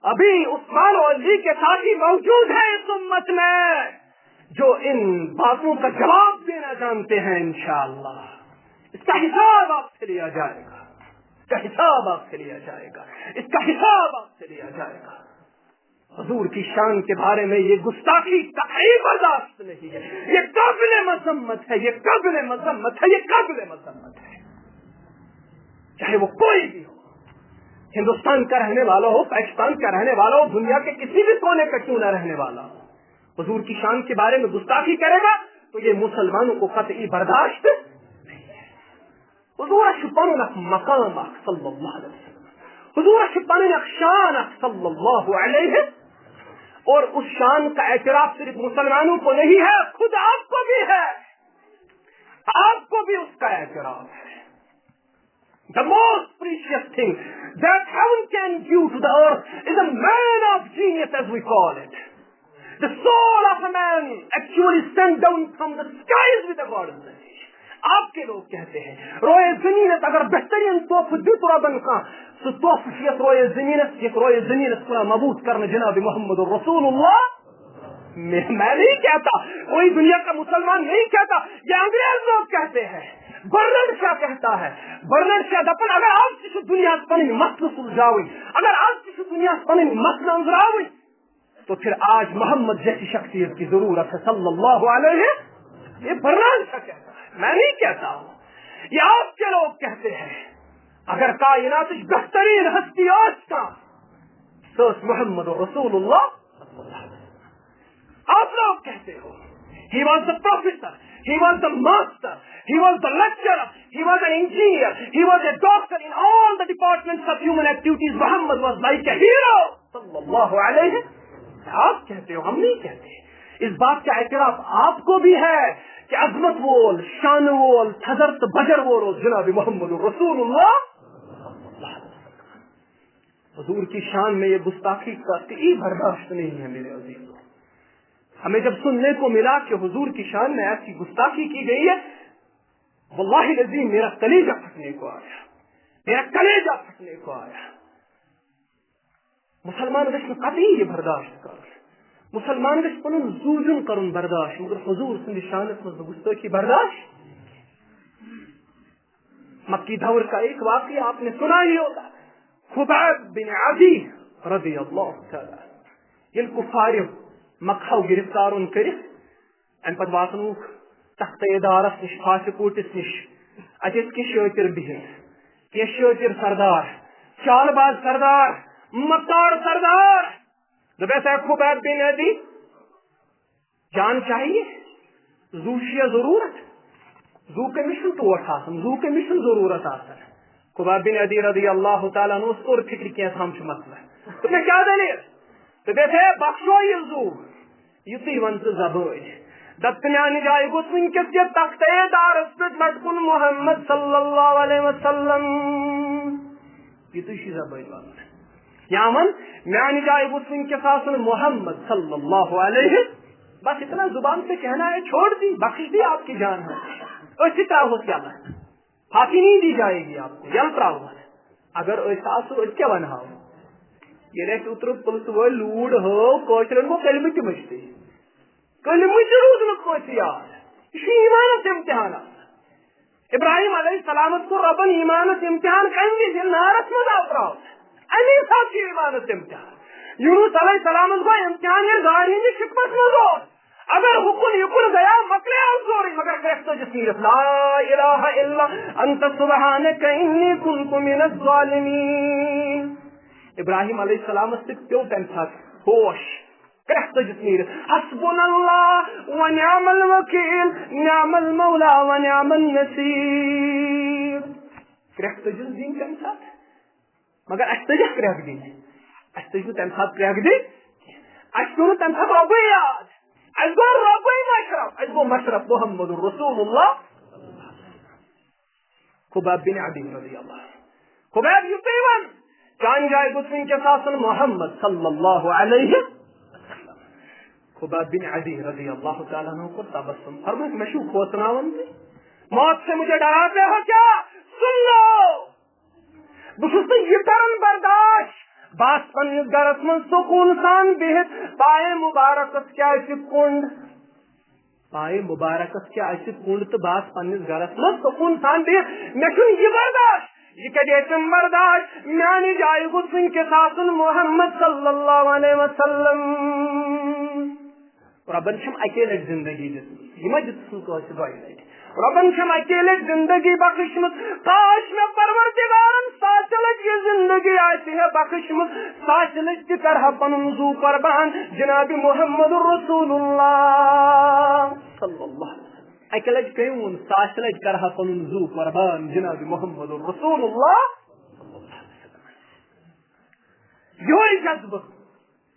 ابھی عثمان و علی کے ساتھی موجود ہیں اس امت میں، جو ان باتوں کا جواب دینا جانتے ہیں۔ انشاءاللہ اس کا حساب آپ سے لیا جائے گا، اس کا حساب آپ سے لیا جائے گا، اس کا حساب آپ سے لیا جائے گا۔ حضور کی شان کے بارے میں یہ گستاخی قطعی برداشت نہیں ہے، یہ قابل مذمت ہے، یہ قابل مذمت ہے، یہ قابل مذمت ہے، چاہے وہ کوئی بھی ہو، ہندوستان کا رہنے والا ہو، پاکستان کا رہنے والا ہو، دنیا کے کسی بھی کونے کا کیوں نہ رہنے والا ہو، حضور کی شان کے بارے میں گستاخی کرے گا تو یہ مسلمانوں کو قطعی برداشت نہیں ہے۔ حضورس چھُ پنُن اکھ مقام اکھ صلی اللہ علیہ وسلم، حضورس چھُ پنٕنۍ اکھ شان اکھ صلی اللہ علیہ، اور اس شان کا اعتراف صرف مسلمانوں کو نہیں ہے، خود آپ کو بھی ہے، آپ کو بھی اس کا اعتراف ہے۔ The most precious thing that heaven can give to the earth is a man of genius, as we call it. The soul of a man actually sent down from the skies with the God's message. آپ کے لوگ کہتے ہیں، روئے زمینس اگر بہترین تحفہٕ دیُت رۄبن کانٛہہ، سُہ تحفہٕ چھُ یتھ روئے زمینس، یتھ روئے زمینس کُن مبعوث کرنہٕ جناب محمد رسول اللہ۔ میں، میں نہیں کہتا، کوئی دنیا کا مسلمان نہیں کہتا، یہ انگریز لوگ کہتے ہیں۔ برنرڈ شاہ کہتا ہے، برنرڈ شاہ دپان، اگر آز تہِ چھُ دنیا پنٕنۍ مسلہٕ سلجھاوٕنۍ، اگر آز تہِ چھُ دنیا پنٕنۍ مسلہٕ أنٛزراوٕنۍ، تو پھر آج محمد جیسی شخصیت کی ضرورت ہے صلی اللہ علیہ۔ یہ برنرڈ شاہ کہتا ہے، میں نہیں کہتا ہوں، یہ آپ کے لوگ کہتے ہیں۔ اگر کائناتٕچ بہترین ہستی ٲس کانٛہہ، سُہ اوس محمد رسول اللہ۔ آپ لوگ کہتے ہو، he was the professor, he was the master, he was the lecturer, he was an engineer, he was a doctor in all the departments of human activities. Muhammad was like a hero. صلی اللہ علیہ۔ آپ کہتے ہو، ہم نہیں کہتے۔ اس بات کا اعتراف آپ کو بھی ہے کہ عظمت وول، شان وول، تھزر تو بجر وول اوس جناب محمد رسول اللہ۔ حضور کی شان میں یہ گستاخی قطعی برداشت نہیں ہے میرے عزیزوں۔ ہمیں جب سننے کو ملا کہ حضور کی شان میں ایسی گستاخی کی گئی ہے، واللہ العظیم میرا کلیجہ پھٹنے کو آیا، میرا کلیجہ پھٹنے کو آیا۔ مسلمان گژھِ نہٕ قطعی یہِ برداشت کرُن۔ مسلمان گژھِ پنُن زوٗ زیُن کرُن برداشت، مگر حضور سٕنٛدِ شانس منٛز نہٕ گستٲخی برداشت۔ مکی دور کا ایک واقعہ آپ نے سنا ہی ہوگا، خباب بن عدی رضی اللہ تعالیٰ عنہ۔ ییٚلہِ کفار مکہ گرفتار کٔرِتھ، امہِ پتہٕ واتنووُکھ تختہٕ ادارس نِش، فاتح کوٹس نِش۔ اتہِ ٲسۍ کینٛہہ شٲطِر بِہِتھ، کینٛہہ شٲطِر سردار، چالہٕ باز سردار، مکار سردار۔ دوٚپمَس، "اے خباب بن عدی، جان چاہیے؟ زُو چھُ یا ضروٗرت؟ زُو کٔمِس چھُنہٕ ٹوٹھ آسان؟ زُو کٔمِس چھُنہٕ ضروٗرت آسان؟" خباب بن عدی رضی اللہ تعالیٰ عنہ اوس کوٚر فکرِ کینٛہہ تام چھُ مسلہٕ۔ دوٚپمَس، "کیٛاہ دٔلیٖل؟" دوٚپمَس، "ہے، بخشو یہِ زُو، یُتُے وَن ژٕ زبٲنۍ۔ دَپ ژٕ میٛانہِ جایہِ گوٚژھ وٕنۍکٮ۪س یہِ تختَے دارَس پٮ۪ٹھ لَٹکُن محمد صلی اللہ علیہ وسلم۔ یُتُے چھُ زبٲنۍ وَنُن۔ یا وَن، میٛانہِ جایہِ گوٚژھ وٕنۍکٮ۪س آسُن محمد صلی اللہ علیہ۔" بس اتنا زبان سے کہنا ہے، چھوڑ دی، بخش دی آپ کی جان ہے۔ أسۍ تہِ ترٛاوہوس یَلہٕ۔ پھانسی نہیں دی جائے گی آپ کو، یَلہٕ ترٛاوہوس۔ اگر أسۍ آسو، أسۍ کیٛاہ وَنہو؟ ییٚلہِ اَسہِ اوترٕ پُلسہٕ وٲلۍ لوٗر ہٲو، کٲشرٮ۪ن گوٚو کلمہٕ تہِ مٔشتٕے۔ کلمہٕ تہِ روٗد نہٕ کٲنٛسہِ یاد۔ یہِ چھُ ایٖمانس امتحان آسان۔ ابراہیم علیہ السلامس کوٚر رۄبن ایٖمانس امتحان کمہِ وِزِ؟ ییٚلہِ نارس منٛز آو ترٛاونہٕ۔ اَمی ساتہٕ چھُ ایٖمانس امتحان۔ یوٗنس علیہ السلامس گوٚو امتحان، ییٚلہِ گاڈِ ہٕنٛدِس شِکمس منٛز اوس۔ اگر ہُکُن یُکُن گیا، مۄکلیو سورُے، مگر کرٛٮ۪کھ ژٔجِس نیٖرِتھ، "لا الہ الا انت سبحانک انی کنت من الظالمین۔" ابراہیم علیہ السلامس تہِ پیوٚو تَمہِ ساتہٕ ہوش، کرٛٮ۪کھ ژٔجِس نیٖرِتھ، "حسبنا اللہ و نعم الوکیل، نعم المولا و نعم النصیر۔" کرٛٮ۪کھ ژٔجِس دِنۍ تَمہِ ساتہٕ۔ مگر اَسہِ تٔج اَتھ کرٛٮ۪کھ دِنۍ۔ اَسہِ تٔج نہٕ تَمہِ ساتہٕ کرٛٮ۪کھ دِنۍ۔ اَسہِ پیوٚو نہٕ تَمہِ ساتہٕ رۄبٕے یاد۔ اَسہِ گوٚو رۄبٕے مشرف۔ اَسہِ گوٚو مشرف محمد رسول اللہ۔ خباب بن عدی رضی اللہ عنہ۔ خباب یُتُے وَن، چانہِ جایہِ گوٚژھ وٕنۍکٮ۪س آسُن محمد صلی اللہ علیہ وسلم۔ عقبہ بن عدی رضی اللہ تعالیٰ عنہ کوٚر تبسم، فرمووُکھ، "مےٚ چھُو کھوژناوان تُہۍ؟ موت سے مجھے ڈراتے ہو کیا؟ سن لو، بہٕ چھُس نہٕ یہِ کران برداشت۔ بہٕ آسہٕ پننِس گرس منٛز سکوٗن سان بِہِتھ، پایہِ مُبارکس کیٛاہ چھِ کُنڈ؟" پایہِ مُبارکس کیٛاہ اَسہِ کُنڈ تہٕ بہٕ آسہٕ پننِس گرس منٛز سکوٗن سان بِہِتھ۔ مےٚ چھُنہٕ یہِ برداشت۔ یہِ کَتہِ گژھِ مےٚ برداشت؟ میٛانہِ جایہِ گوٚژھ وٕنکیٚس آسُن محمد صلی اللہ علیہ وسلم۔ رۄبن چھَم اَکے لَٹہِ زِندگی دِژمٕژ، یہِ ما دِژٕس نہٕ کٲنٛسہِ دۄیہِ لَٹہِ؟ رۄبن چھَم اَکے لَٹہِ زِندگی بخشمٕژ۔ کاش مےٚ پروردگارن ساسہِ لَٹہِ یہِ زِندگی آسہِ ہے بخشمٕژ، ساسہِ لَٹہِ تہِ کرٕ ہا پنُن زُو قربان جناب محمد رسول اللہ صلی اللہ علیہ وسلم۔ اَکہِ لَٹہِ کٔمۍ ووٚن، ساسہِ لَٹہِ کرٕ ہا پنُن زُو قربان جناب محمد رسول اللہ؟ یِہوٚے جذبہٕ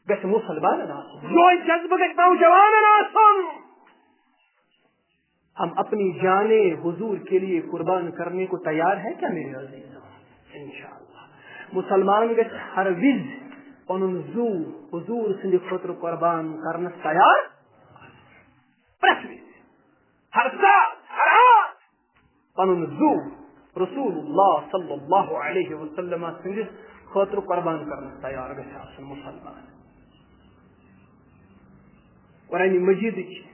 گژھِ مُسلمانن آسُن، یِہوٚے جذبہٕ گژھِ نوجوانن آسُن۔ ہم اپنی جانیں حضور کے لیے قربان کرنے کو تیار ہے کیا میرے عزیزو؟ انشاءاللہ۔ مُسلمان گژھِ ہر وِزِ پنُن زُو حضور سٕنٛدِ خٲطرٕ قربان کرنس تیار، پرٛٮ۪تھ وِزِ، ہر ساتہٕ، ہر حال۔ پنُن زُو رسول اللہ صلی اللہ علیہ وسلم سٕنٛدِ خٲطرٕ قربان کرنس تیار گژھِ آسُن مُسلمان۔ قرآن مجیدٕچ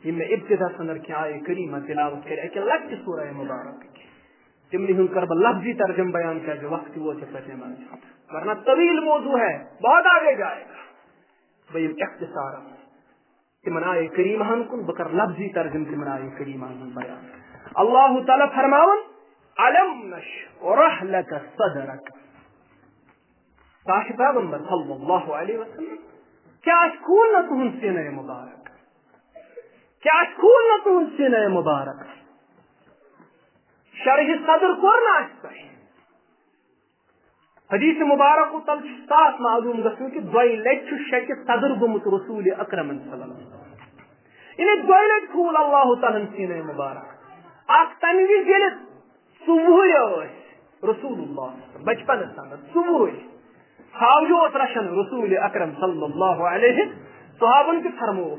یِم مےٚ ابتداہس اندر کینٛہہ آیہِ کریمہ تلاوت کرِ اکہِ لٹہِ سورہ مبارکٕچ، تِمنٕے ہُنٛد کرٕ بہٕ لفظی ترجمہٕ بیان، کیازِ وقت تہِ ووت یتھ پٮ۪ٹھ نمازِ ہُنٛد، ورنہ طویل موضوع ہے، بہت آگے جائے گا۔ بہٕ یِمہٕ اختصارس تِمن آیہِ کریمہن کُن، بہٕ کرٕ لفظی ترجمہٕ تِمن آیہِ کریمہن ہُنٛد بیان۔ اللہ تعالیٰ فرماوان، "الم نشرح لک صدرک"، تاش پیغمبر صلی اللہ علیہ وسلم، کیٛاہ اَسہِ کھوٗل نہٕ تُہُنٛد سینہ مبارک؟ کیٛاہ اَسہِ کھوٗل نہٕ تُہُنٛد سینہ مبارک؟ شرح صدر کوٚر نہٕ اَسہِ تۄہہِ؟ حدیث مبارک تل چھُ صاف معلوم گژھان کہِ دۄیہِ لٹہِ چھُ شکہِ صدر گوٚمُت رسول اکرمن صلی اللہ علیہ وسلم۔ یعنی دۄیہِ لٹہِ کھوٗل اللہ تعالیٰ ہن سینہ مبارک۔ اکھ تمہِ وِزِ ییٚلہِ صبحٲے ٲسۍ رسول اللہ بچپنس اندر صبحٲے ژھاوجہِ اوس رچھان رسول اکرم صلی اللہ علیہ، صحابن تہِ فرموو،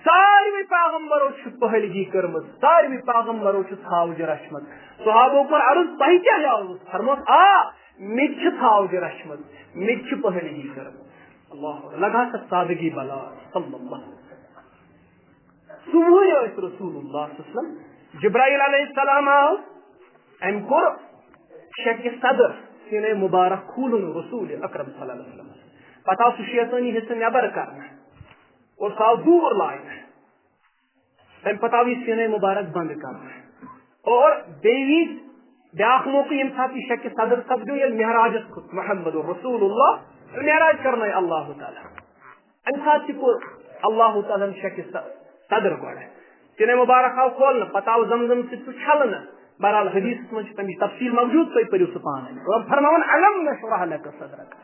ساروی پیغمبرو چھِ پہلگی کٔرمٕژ، ساروی پیغمبرو چھِ ژھاوجہِ رچھمٕژ۔ صحابو کوٚر عرض، تۄہہِ کیٛاہ یاوٕ؟ فرموس، آ، مےٚ تہِ چھِ ژھاوجہِ رچھمٕژ، مےٚ تہِ چھِ پہلگی کٔرمٕژ۔ اللہ اکبر، لگا سا سادگی بلا صلی اللہ علیہ وسلم۔ صبحٲے ٲسۍ رسول اللہ صلی اللہ علیہ وسلم، جبرائیل علیہ السلام آو، أمۍ کوٚر شکہِ صدر سینہ مبارک کھوٗلُن رسول اکرم صلی اللہ علیہ وسلم۔ پتہٕ آو سُہ شیطٲنی حصہٕ نٮ۪بر کرنہٕ اور سُہ آو دوٗر لاینہٕ۔ تَمہِ پتہٕ آو یہِ سینہ مبارک بند کرنہٕ۔ اور بیٚیہِ وِزِ بیٛاکھ موقعہٕ ییٚمہِ ساتہٕ یہِ شکہِ صدر سپدیو ییٚلہِ معراجس کھوٚت محمد رسول اللہ، معراج کرنٲے اللہ تعالیٰ۔ اَمہِ ساتہٕ تہِ کوٚر اللہ تعالیٰ ہن شکہِ ص-، صدر گۄڈٕ۔ سینہ مبارک آو کھولنہٕ، پتہٕ آو زمزم سۭتۍ سُہ چھلنہٕ۔ بہرحال حدیثس منٛز چھِ تَمِچ تفصیٖل موجود، تُہۍ پٔرِو سُہ پانے۔ اور فرماوان، "الم نشرح لک صدرک"،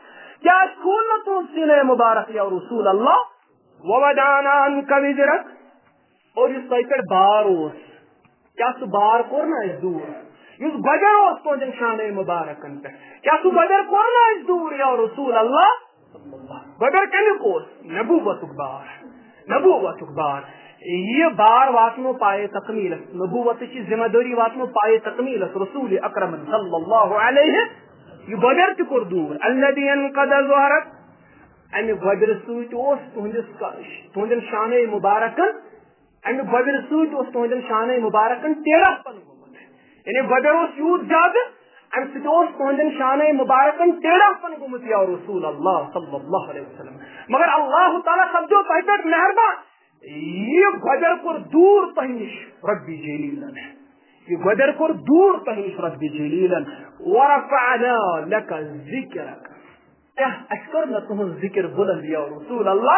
کیٛاہ اَسہِ کھوٗل نہٕ تُہُنٛد سینہ مبارک یا رسول اللہ؟ ووضعنا عنک وزرک، اور یُس تۄہہِ پٮ۪ٹھ بار اوس، کیٛاہ سُہ بار کوٚر نہٕ اَسہِ دوٗر؟ یُس گۄبٮ۪ر اوس تُہنٛدٮ۪ن شانَے مُبارکَن پٮ۪ٹھ، کیٛاہ سُہ گۄبٮ۪ر کوٚر نہٕ اَسہِ دوٗر یا رسول اللہ؟ گۄبٮ۪ر کَمیُک اوس؟ نبوتُک بار، نبوتُک بار۔ یہِ بار واتنو پایہِ تکمیٖلَس، نبوتٕچ یہِ ذمہ دٲری واتنو پایہِ تکمیٖلَس رسول اکرمن صلی اللہ علیہ۔ یہِ گۄبٮ۪ر تہِ کوٚر دوٗر۔ الذی انقض ظہرک، اَمہِ گۄبرِ سۭتۍ اوس تُہنٛدِس کا-، تُہنٛدٮ۪ن شانَے مُبارکَن، اَمہِ گۄبرِ سۭتۍ اوس تُہنٛدٮ۪ن شانَے مُبارکَن ٹیڑھا پَن گوٚمُت۔ یعنی گۄبر اوس یوٗت زیادٕ، اَمہِ سۭتۍ اوس تُہنٛدٮ۪ن شانَے مُبارکَن ٹیڑھا پَن گوٚمُت یا رسول اللہ صلی اللہ علیہ وسلم۔ مگر اللہ تعالیٰ سپدیو تۄہہِ پٮ۪ٹھ مہربان، یہِ گۄبر کوٚر دوٗر تۄہہِ نِش رۄبِ جلیلَن۔ یہِ گۄبر کوٚر دوٗر تۄہہِ نِش رۄبِ جلیلَن۔ ورفعنا لک ذکرک۔ کیٛاہ اَسہِ کٔر نہ تُہٕنٛز ذِکِر بُلند یا رسول اللہ؟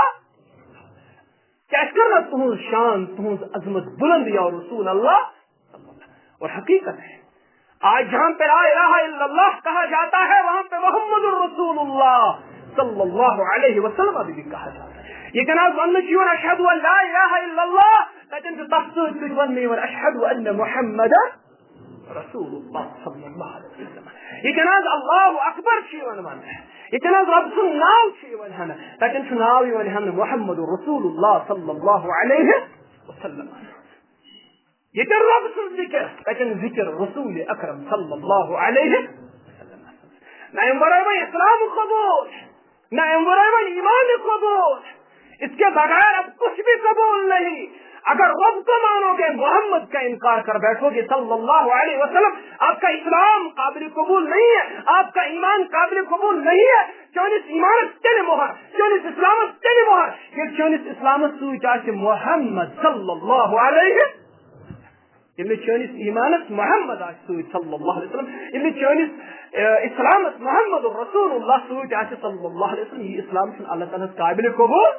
کیٛاہ اَسہِ کٔر نہ تُہٕنٛز شان، تُہٕنٛز عظمت بُلند یا رسول اللہ؟ اور حقیقت ہے، آج جہاں پہ لا الہ الا اللہ کہا جاتا ہے، وہاں پہ محمد رسول اللہ صلی اللہ علیہ وسلم بھی کہا جاتا ہے۔ ییٚتٮ۪ن حظ وننہٕ چھُ یِوان اشہد ان لا الہ الا اللہ، تَتٮ۪ن چھُ تَتھ سۭتۍ سۭتۍ وننہٕ یِوان اشہد ان محمد رسول اللہ صلی اللہ علیہ وسلم۔ ییٚتٮ۪ن حظ اللہ اکبر چھُ یِوان وننہٕ۔ ییٚتٮ۪ن حظ رۄب سُنٛد ناو چھُ یِوان ہٮ۪نہٕ، تَتٮ۪ن چھُ ناو یِوان ہٮ۪نہٕ محمد رسول اللہ صلی اللہ علیہ وسلم۔ ییٚتٮ۪ن رۄب سُنٛد ذِکر، تَتٮ۪ن ذِکر رسول اکرم صلی اللہ علیہ وسلم۔ نہ اَمہِ ورٲے وۄنۍ اسلام قبول، نہ اَمہِ ورٲے وۄنۍ ایمان قبول۔ اس کے بغیر اب کچھ بھی قبول نہیں۔ اگر رب کو مانو گے، محمد کا انکار کر بیٹھو گے صلی اللہ علیہ وسلم، آپ کا اسلام قابل قبول نہیں ہے، آپ کا ایمان قابل قبول نہیں ہے۔ چٲنِس ایمانس تیٚلہِ مۄہر، چٲنِس اسلامس تیٚلہِ مۄہر، ییٚلہِ چٲنِس اسلامس سۭتۍ آسہِ محمد صلی اللہ علیہ، ییٚلہِ نہٕ چٲنِس ایمانس محمد آسہِ سۭتۍ صلی اللہ علیہ وسلم، ییٚلہِ نہٕ چٲنِس، اے، اسلامس محمد رسول اللہ سۭتۍ آسہِ صلی اللہ علیہ وسلم، یہِ اسلام چھُنہٕ اللہ تعالیٰ ہس قابل قبول۔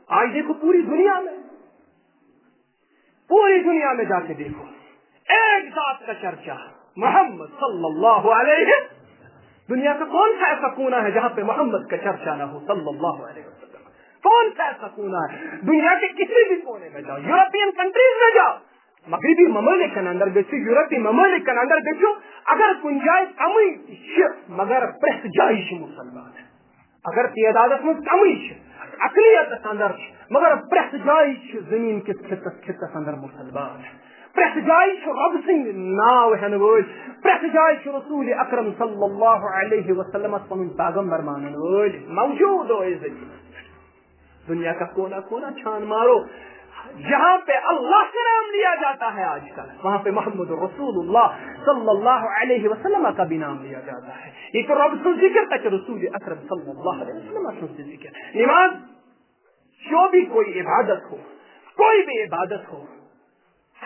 آج دیکھو پوری دنیا میں، پوری دنیا میں جا کے دیکھو، ایک ذات کا چرچا محمد صلی اللہ علیہ۔ دنیا کا کون سا ایسا کونا ہے جہاں پہ محمد کا چرچا نہ ہو صلی اللہ علیہ وسلم؟ کون سا ایسا کونا ہے؟ دنیا کے کسی بھی کونے میں جاؤ، یورپین کنٹریز میں جاؤ، مغربی ممالکن اندر گٔژھِو، یورپی ممالکن اندر گٔژھِو، اگر کُنہِ جایہِ کمٕے تہِ چھِ، مگر پرٛٮ۪تھ جایہِ چھِ مُسلمان۔ اگر تعدادس منٛز کمٕے چھِ، اقلیتس اندر چھِ، مگر پرٛٮ۪تھ جایہِ چھِ زٔمیٖن کِس خطس، خطس اندر مُسلمان۔ پرٛٮ۪تھ جایہِ چھُ رۄب سٕنٛدِ ناو ہٮ۪نہٕ وٲلۍ، پرٛٮ۪تھ جایہِ چھُ رسول اکرم صلی اللہ علیہ وسلمس پنُن پیغمبر مانن وٲلۍ موجود روزِ زٔمیٖنس پٮ۪ٹھ۔ دنیا کا کونا کونا چھان مارو، جہاں پہ اللہ کا نام لیا جاتا ہے آج کل، وہاں پہ محمد رسول اللہ صلی اللہ علیہ وسلم کا بھی نام لیا جاتا ہے۔ یہ تو رب سن ذکر تک رسول اکرم صلی اللہ علیہ وسلم سن ذکر۔ نماز جو بھی کوئی عبادت ہو، کوئی بھی عبادت ہو،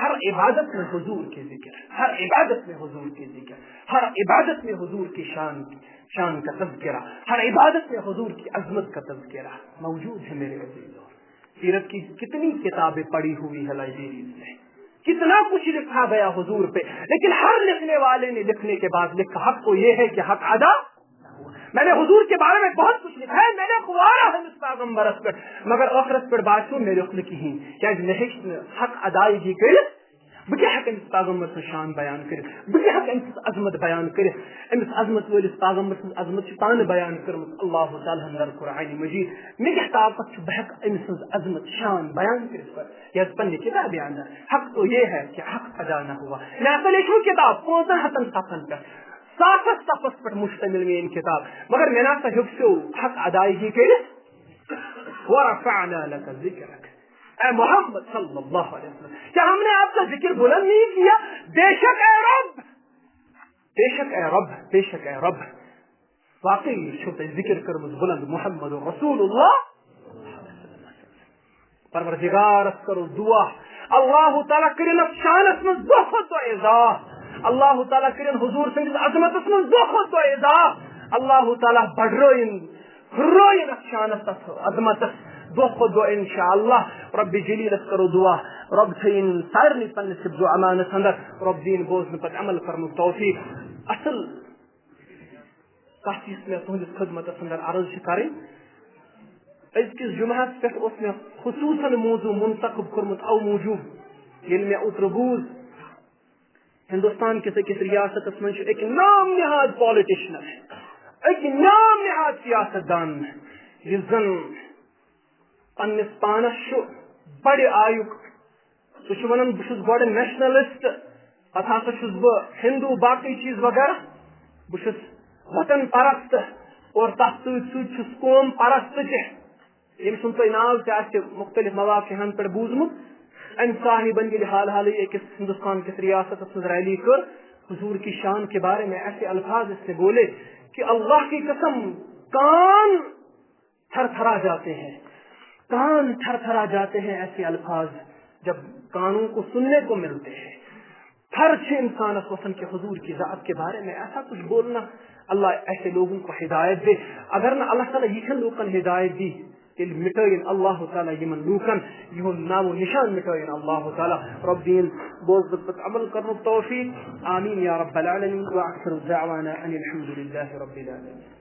ہر عبادت میں حضور کے ذکر، ہر عبادت میں حضور کے ذکر، ہر عبادت میں حضور کی شان، شان کا تذکرہ، ہر عبادت میں حضور کی عظمت کا تذکرہ موجود ہے میرے عزیزوں۔ سیرت کی کتنی کتابیں پڑی ہوئی ہے لائبریریز میں، کتنا کچھ لکھا گیا حضور پہ، لیکن ہر لکھنے والے نے لکھنے کے بعد لکھا، حق تو یہ ہے کہ حق ادا۔ میں نے حضور کے بارے میں بہت کچھ لکھا ہے، میں نے اخبارہ ہے اس پیغمبرس پہ، مگر ٲخرس پہ باسیو مےٚ لیوٚکھ نہٕ کِہیٖنۍ، کیازِ مےٚ ہیٚچھ نہٕ حق ادائیگی کٔرِتھ۔ بہٕ کیٛاہ ہٮ۪کہٕ أمِس پیغمبر سٕنٛز شان بیان کٔرِتھ؟ بہٕ کیٛاہ ہٮ۪کہٕ أمۍ سٕنٛز عظمت بیان کٔرِتھ؟ أمِس عظمت وٲلِس پیغمبر سٕنٛز عظمت چھِ پانہٕ بیان کٔرمٕژ اللہ تعالیٰ ہن در قرآن مجید۔ مےٚ کیٛاہ طاقت چھُ بہٕ ہٮ۪کہٕ أمۍ سٕنٛز عظمت شان بیان کٔرِتھ؟ یَتھ پننہِ کِتابہِ اندر۔ حق تو یہ ہے کہ حق ادا نہ ہوا۔ مےٚ ہسا لیٚچھوٕ کِتاب پانٛژن ہتن صفحن پٮ۪ٹھ، ساسس صفحس پٮ۪ٹھ مشتمل میٲنۍ کِتاب، مگر مےٚ نہ سا ہیوٚک سیوٚد حق ادائیگی کٔرِتھ۔ ورفعنا لك ذكرك۔ اے محمد صلی اللہ علیہ وسلم، کیا ہم نے آپ کا ذکر بلند نہیں کیا؟ بے شک اے رب، بے شک اے رب، بے شک اے رب، واقعی چھو تۄہہِ ذکر کٔرمٕژ بلند محمد رسول اللہ۔ پروردگارس کرو دعا، اللہ تعالیٰ کٔرِن اتھ شانس منٛز دۄہ کھۄتہٕ دۄہ اضافہٕ، اللہ تعالیٰ کٔرِن حضور سٕنٛدِس عظمتس منٛز دۄہ کھۄتہٕ دۄہ اضافہٕ، اللہ تعالیٰ بڑرٲیِن، ہُررٲیِن اتھ شانس، تتھ عظمتس دۄہ کھۄتہٕ دۄہ انشاءاللہ۔ رب جلیلس کرو دعا، رب تھٲیِن سارنٕے پننِس حفظ و امانس اندر، رب دِیِن بوزنہٕ پتہٕ عمل کرنُک توفیق۔ اصل کتھ یُس مےٚ تُہنٛدِس خدمتس اندر عرض چھِ کرٕنۍ، أزکِس جمعہس پٮ۪ٹھ اوس مےٚ خصوصاً موضوع منتخب کوٚرمُت او موٗجوٗب، ییٚلہِ مےٚ اوترٕ بوٗز ہندوستان کِس أکِس ریاستس منٛز چھُ أکۍ نام نہاد پالٹیشنر، أکۍ نام نہاد سیاست دان، یُس زن پننِس پانس چھُ بڑِ آیُک۔ سُہ چھُ ونان، "بہٕ چھُس گۄڈٕ نیشنلسٹ، پتہٕ ہسا چھُس بہٕ ہندو، باقٕے چیٖز وغیرہ۔ بہٕ چھُس وطن پرست اور تتھ سۭتۍ سۭتۍ چھُس قوم پرست تہِ۔" ییٚمہِ سُنٛد تۄہہِ ناو تہِ آسہِ مُختٔلِف مواقعن پٮ۪ٹھ بوٗزمُت، أمۍ صاحبن ییٚلہِ حال حالٕے أکِس ہندوستان کِس ریاستس منٛز ریلی کٔر، حضور کی شان کے بارے میں ایسے الفاظ اس نے بولے کہ اللہ کی قسم، کان تھرتھرا جاتے ہیں، کان تھرتھرا جاتے ہیں ایسے الفاظ جب کانوں کو سننے کو ملتے ہیں۔ تھر چھِ انسانس وسان کہ حضور کی ذات کے بارے میں ایسا کچھ بولنا، اللہ ایسے لوگوں کو ہدایت دے۔ اگر نہ اللہ تعالیٰ یِتھٮ۪ن لوٗکن ہدایت دی، تیٚلہِ مِٹٲیِن اللہ تعالیٰ یِمن لوٗکن یِہُنٛد ناو و نشان مِٹٲیِن اللہ تعالیٰ۔ رب دِیِن بوزنُک تہٕ عمل کرنُک توفیق۔ آمین یا رب العالمین۔ وآخر دعوانا ان الحمد للہ رب العالمین۔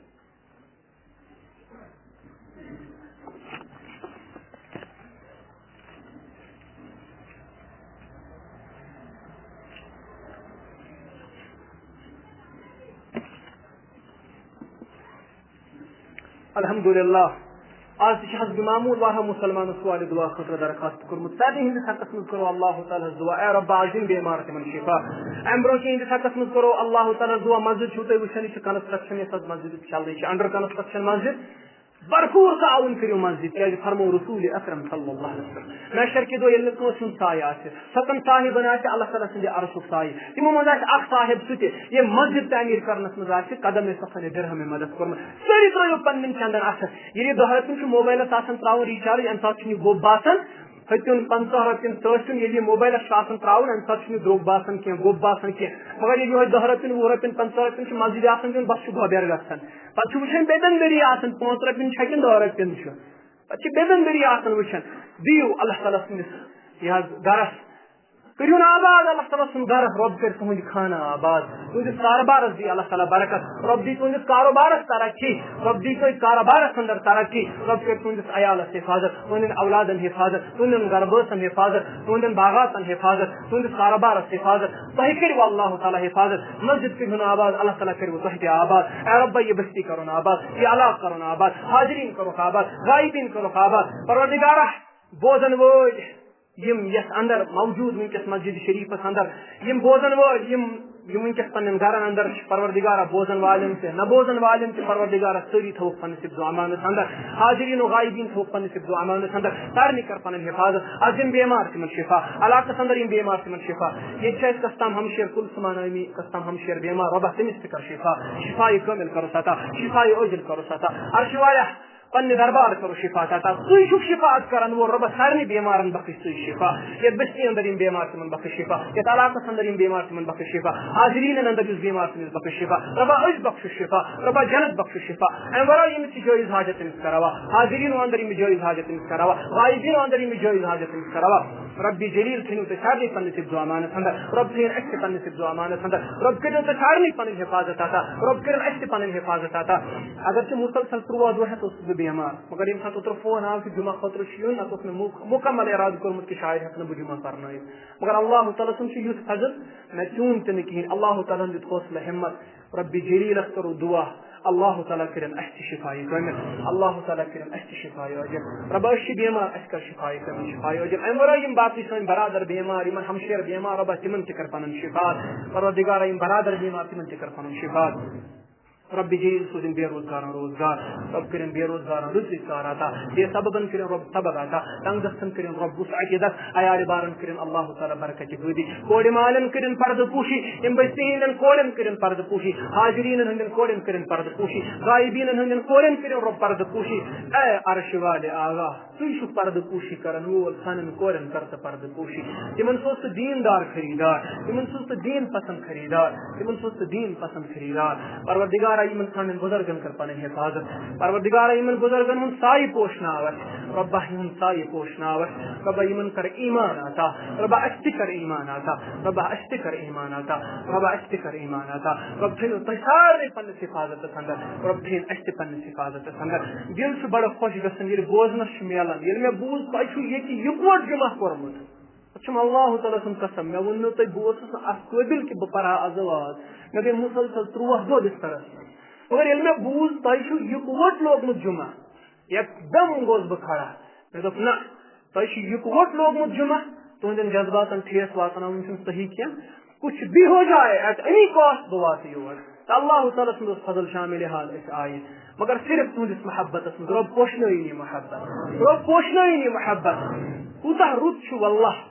الحمدللہ، آز تہِ چھِ حسب معمول واریاہو مسلمانو سوالِ دعا خٲطرٕ درخواست کوٚرمُت۔ سارنٕے ہٕنٛدِس حقس منٛز کرو اللہ تعالیٰ ہس دعا، اے رۄبا، عظیم بیمار تِمن شفا۔ امہِ برونٛہہ کہِ یِہنٛدِس حقس منٛز کرو اللہ تعالیٰ ہس دعا، مسجد چھِو تُہۍ وٕچھان، یہِ چھِ construction، یۄس حظ مسجد چلنٕے چھِ، under construction مسجد، بھرپوٗر تعاوُن کٔرِو مسجد، کیازِ فرموو رسول اکرم صلی اللہ علیہ وسلم، محشر کہِ دۄہ ییٚلہِ نہٕ کٲنٛسہِ ہُنٛد سایہِ آسہِ، ستن صاحبن آسہِ اللہ تعالیٰ سٕنٛدِ عرشُک سایہِ، تِمو منٛز آسہِ اکھ صاحب سُہ تہِ، ییٚمۍ مسجد تعمیٖر کرنس منٛز آسہِ قدم صفن درہم مدد کوٚرمُت۔ سٲری ترٲیِو پننٮ۪ن چندن اتھس۔ ییٚلہِ یہِ دَہ رۄپیُن چھُ موبایلس آسان تراوُن recharge، امہِ ساتہٕ چھُنہٕ یہِ گوٚب باسان۔ ہیٚتِن پنٛژاہ رۄپیَن ترٛٲٹھِن، ییٚلہِ یہِ موبایلَس چھُ آسان ترٛاوُن، اَمہِ ساتہٕ چھُنہٕ یہِ درٛوگ باسان کینٛہہ، گوٚب باسان کینٛہہ۔ مگر ییٚلہِ یِہوٚے دَہ رۄپیَن، وُہ رۄپیَن، پنٛژاہ رۄپیَن چھُ مسجدِ آسان دیُن، بَس چھُ گۄبیر گژھان۔ پَتہٕ چھُ وٕچھان بیٚیہِ دَنٛدٔری آسان، پانٛژھ رۄپیَن چھا کِنہٕ دَہ رۄپیَن چھُ۔ پَتہٕ چھِ بیٚیہِ دَنٛدٔری آسان وٕچھان۔ دِیِو اللہ تعالیٰ سٕنٛدِس یہِ حظ گَرَس۔ کٔرِو نہٕ آباد اللہ تعالیٰ سُنٛد گَرٕ، رۄب کَرِ تُہُنٛد خانہٕ آباد۔ تُہٕنٛدِس کارٕبارَس دی اللہ تعالیٰ برکت۔ رۄب دی تُہٕنٛدِس کارٕبارَس ترقی۔ رۄب دی تُہۍ کارٕبارَس اندر ترقی۔ رۄب کَرِ تُہٕنٛدِس عیالَس حفاظت، تُہٕنٛدٮ۪ن اولادَن حفاظت، تُہٕنٛدٮ۪ن گرٕ بٲژَن حفاظت، تُہٕنٛدٮ۪ن باغاتَن حفاظت، تُہٕنٛدِس کارٕبارَس حفاظت۔ تۄہہِ کٔرِو اللہ تعالیٰ حفاظت۔ مسجد کٔرِو نہٕ آباد، اللہ تعالیٰ کٔرِو تۄہہِ تہِ آباد۔ اے رۄبا، یہِ بستی کَرُن آباد، یہِ علاقہٕ کَرُن آباد، حاضریٖن کَرُکھ آباد، غایبیٖن کَرُکھ آباد۔ پروردگارا، بوزَن وٲلۍ، یِم یَتھ اندر موجود وٕنکیٚس مسجد شریفس اندر، یِم بوزن وٲلۍ، یِم، یِم وٕنکیٚس پننٮ۪ن گرن اندر چھِ، پروردگارا، بوزن والٮ۪ن تہِ، نہ بوزن والٮ۪ن تہِ، پروردگارا، سٲری تھٲوُکھ پننِس حفظ و امانس اندر۔ حاضریٖن و غایبیٖن تھٲوُکھ پننِس حفظ و امانس اندر۔ سارنٕے کر پنٕنۍ حفاظت۔ از یِم بیمار تِمن شفا، علاقس اندر یِم بیمار تِمن شفا۔ ییٚتہِ چھِ اَسہِ کستام ہمشیر کلثومہ نٲمی کستام ہمشیر بیمار، رۄبا، تٔمِس تہِ کر شفا، شفا کامل کرُس عطا، شفا عاجل کرُس عطا۔ عرشہِ والیا، پننہِ دربار کرو شفا عطا۔ ژٕے چھُکھ شفاعت کرن وول، رۄبا، سارنٕے بیمارن بخش ژٕے شفا۔ یتھ بستی اندر یِم بیمار تِمن بخش شفا، یتھ علاقس اندر یِم بیمار تِمن بخش شفا، حاضریٖنن اندر یُس بیمار تٔمِس بخش شفا۔ رۄبا، أسۍ بخشو شفا، رۄبا، جنت بخشو شفا۔ امہِ ورٲے یِم تہِ جٲیز حاجت تٔمِس کروا، حاضریٖنو اندر یِم جٲیز حاجت تٔمِس کروا، غایبیٖنو اندر یِم جٲیز حاجت تٔمِس کروا۔ ربِ جلیل، تھٲیِو تُہۍ سارنٕے پننِس حفظ و امانس اندر۔ رۄب، تھٲیِن اَسہِ تہِ پننِس حفظ و امانس اندر۔ رۄب، کٔرِو تُہۍ سارنٕے پنٕنۍ حفاظت عطا۔ رۄب، کٔرِن اَسہِ تہِ پنٕنۍ حفاظت عطا۔ اگر تہِ مسلسل تُرٛواہ دۄہ ہٮ۪تھ اوسُس بہٕ بیمار، مگر ییٚمہِ ساتہٕ اوترٕ فون آو کہِ جمعہ خٲطرٕ چھُ یُن، نتہٕ اوس مےٚ مُک-، مُکمل ارادٕ کوٚرمُت کہِ شاید ہٮ۪کہٕ نہٕ بہٕ جمعہ پرنٲیِتھ۔ مگر اللہ تعالیٰ سُنٛد چھُ یُتھ فضل، مےٚ چیوٗن تہِ نہٕ کِہیٖنۍ۔ اللہ تعالیٰ ہن دیُت حوصلہٕ، ہمت۔ ربِ جلیلس کرو دعا، اللہ تعالیٰ کٔرِن اَسہِ تہِ شفایہِ کٲمِل، اللہ تعالیٰ کٔرِن اَسہِ تہِ شفایہِ عاجل۔ رۄبا، أسۍ چھِ بیمار، اَسہِ کر شفایہِ کٲمِل، شفایہِ عاجل۔ اَمہِ ورٲے یِم باقٕے سٲنۍ برادر بیمار، یِمن ہمشیر بیمار، رۄبا، تِمن تہِ کر پنُن شفا۔ پروردگارا، یِم برادر بیمار، تِمن تہِ کر پنُن شفا۔ ربِ جلیل، سوٗزِن بے روزگارن روزگار، رۄب، کٔرِن بے روزگارن رُزگار عطا، بے سببن کٔرِن رۄب سبب عطا، تنگ دستن کٔرِن رۄب وسعت دست، عیال بارن کٔرِن اللہ تعالیٰ برکت بٲدی، کورِ مالٮ۪ن کٔرِن پردٕ پوشی، یِم بستی ہٕنٛدٮ۪ن کورٮ۪ن کٔرِن پردٕ پوشی، حاضریٖنن ہٕنٛدٮ۪ن کورٮ۪ن کٔرِن پردٕ پوشی، غایبیٖنن ہٕنٛدٮ۪ن کورٮ۪ن کٔرِن رۄب پردٕ پوشی۔ اے عرشہِ والے آغا، ژٕے چھُکھ پردٕ پوشی کرن وول، سانٮ۪ن کورٮ۪ن کر ژٕ پردٕ پوشی۔ تِمن سوز ژٕ دیٖندار خریٖدار، تِمن سوز ژٕ دیٖن پسند خریٖدار، تِمن سوز ژٕ دیٖن پسند خریٖدار۔ پروردگارا، یِمن سانٮ۪ن بُزرگن کر پنٕنۍ حفاظت۔ پروردگارا، یِمن بُزرگن ہُنٛد سایہِ پوشناو اَسہِ۔ رۄبا، یِہُنٛد سایہِ پوشناو اَسہِ۔ رۄبا، یِمن کر ایمان عطا۔ رۄبا، اَسہِ تہِ کر ایمان عطا۔ رۄبا، اَسہِ تہِ کر ایمان عطا۔ رۄبا، اَسہِ تہِ کر ایمان عطا۔ رۄب، تھٲیِو تُہۍ سارنٕے پننِس حفاظتس اندر۔ رۄب، تھٲیِن اَسہِ تہِ پننِس حفاظتس اندر۔ دِل چھُ بڑٕ خۄش گژھان، ییٚلہِ بوزنس چھُ میلان۔ ییٚلہِ مےٚ بوٗز، تۄہہِ چھُو ییٚتہِ یِکوَٹہٕ جمع کوٚرمُت۔ پتہٕ چھُم اللہ تعالیٰ سُنٛد قسم، مےٚ ووٚن نہٕ تۄہہِ، بہٕ اوسُس نہٕ اتھ قٲبِل کہِ بہٕ پرٕ ہا از واز۔ مےٚ گٔے مسلسل تُرٛواہ دۄہ بسترس منٛز۔ مگر ییٚلہِ مےٚ بوٗز، تۄہہِ چھُو یِکوَٹہٕ لوگمُت جمعہ، یکدم گوس بہٕ کھڑا۔ مےٚ دوٚپ، نہ، تۄہہِ چھُ یِکوَٹہٕ لوگمُت جمعہ، تُہنٛدٮ۪ن جذباتن ٹھیس واتناوُن چھُنہٕ صحیح کینٛہہ۔ کچھ بھی ہو جائے، at any cost بہٕ واتہٕ یور۔ تہٕ اللہ تعالیٰ سُنٛد اوس فضل شامل حال أسۍ آیہِ، مگر صرف تُہنٛدِس محبتس منٛز۔ رۄب پوشنٲیِن یہِ محبت، رۄب پوشنٲیِن یہِ محبت۔ کوٗتاہ رُت چھُ واللہ۔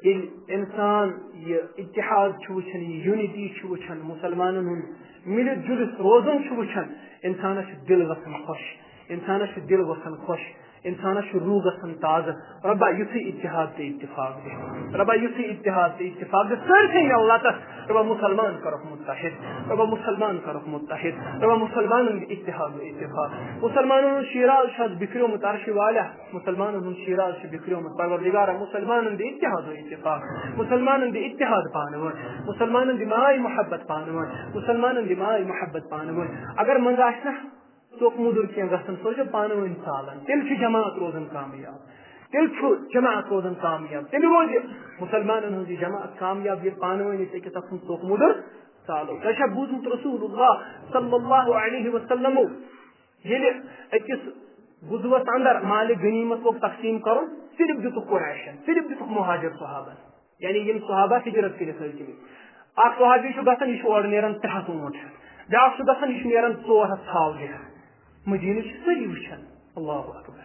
ییٚلہِ اِنسان یہِ اتحاد چھُ وٕچھان، یہِ unity چھُ وٕچھان، مُسلمانن ہُنٛد مِلِتھ جُلِتھ روزُن چھُ وٕچھان، اِنسانس چھُ دِل گژھان خۄش، اِنسانس چھُ دِل گژھان خۄش، اِنسانس چھُ روح گژھان تازٕ۔ رۄبا، یُتھُے اتحاد تہٕ اتفاق دِ، رۄبا، یُتھُے اتحاد تہٕ اتفاق دِ سٲرسٕے مِلتس۔ رۄبا، مُسلمان کرُکھ متحد، رۄبا، مُسلمان کرُکھ متحد، رۄبا، مُسلمانن دِ اتحاد و اتفاق۔ مُسلمانن ہُنٛد شیراز چھُ از بِکھریومُت عرشہِ والیا۔ مُسلمانن ہُنٛد شیراز چھُ بِکھریومُت۔ پروردگارا، مُسلمانن دِ اتحاد و اتفاق۔ مُسلمانن دِ اتحاد پانہٕ ؤنۍ۔ مُسلمانن دِ ماے محبت پانہٕ ؤنۍ۔ مُسلمانن دِ ماے محبت پانہٕ ؤنۍ۔ اگر منٛزٕ آسہِ نہ ژوٚک مُدُر کینٛہہ گژھان، سُہ چھُ پانہٕ ؤنۍ ژالان۔ تیٚلہِ چھُ جماعت روزان کامیاب۔ تیٚلہِ چھُ جماعت روزان کامیاب۔ تیٚلہِ روزِ مُسلمانن ہٕنٛز یہِ جماعت کامیاب، ییٚلہِ پانہٕ ؤنۍ أسۍ أکِس اکھ سُنٛد ژوٚک مُدُر ژالو۔ تۄہہِ چھا بوٗزمُت رسول اللہ صلی اللہ علیہ وسلمو ییٚلہِ أکِس غزوس اندر مالِ غنیمت لوگ تقسیٖم کرُن، صرف دِتُکھ قریشن، صرف دِتُکھ مہاجر صحابن، یعنی یِم صحابہ ہجرت کٔرِتھ ٲسۍ گٔمٕتۍ۔ اکھ صحابی چھُ گژھان، یہِ چھُ اورٕ نیران ترٛےٚ ہَتھ اوٗنٹ ہٮ۪تھ، بیٛاکھ چھُ گژھان، یہِ چھُ نیران ژور ہَتھ ژھاوجہِ ہٮ۪تھ۔ مدیٖنٕکۍ چھِ سٲری وٕچھان، اللہ اکبر،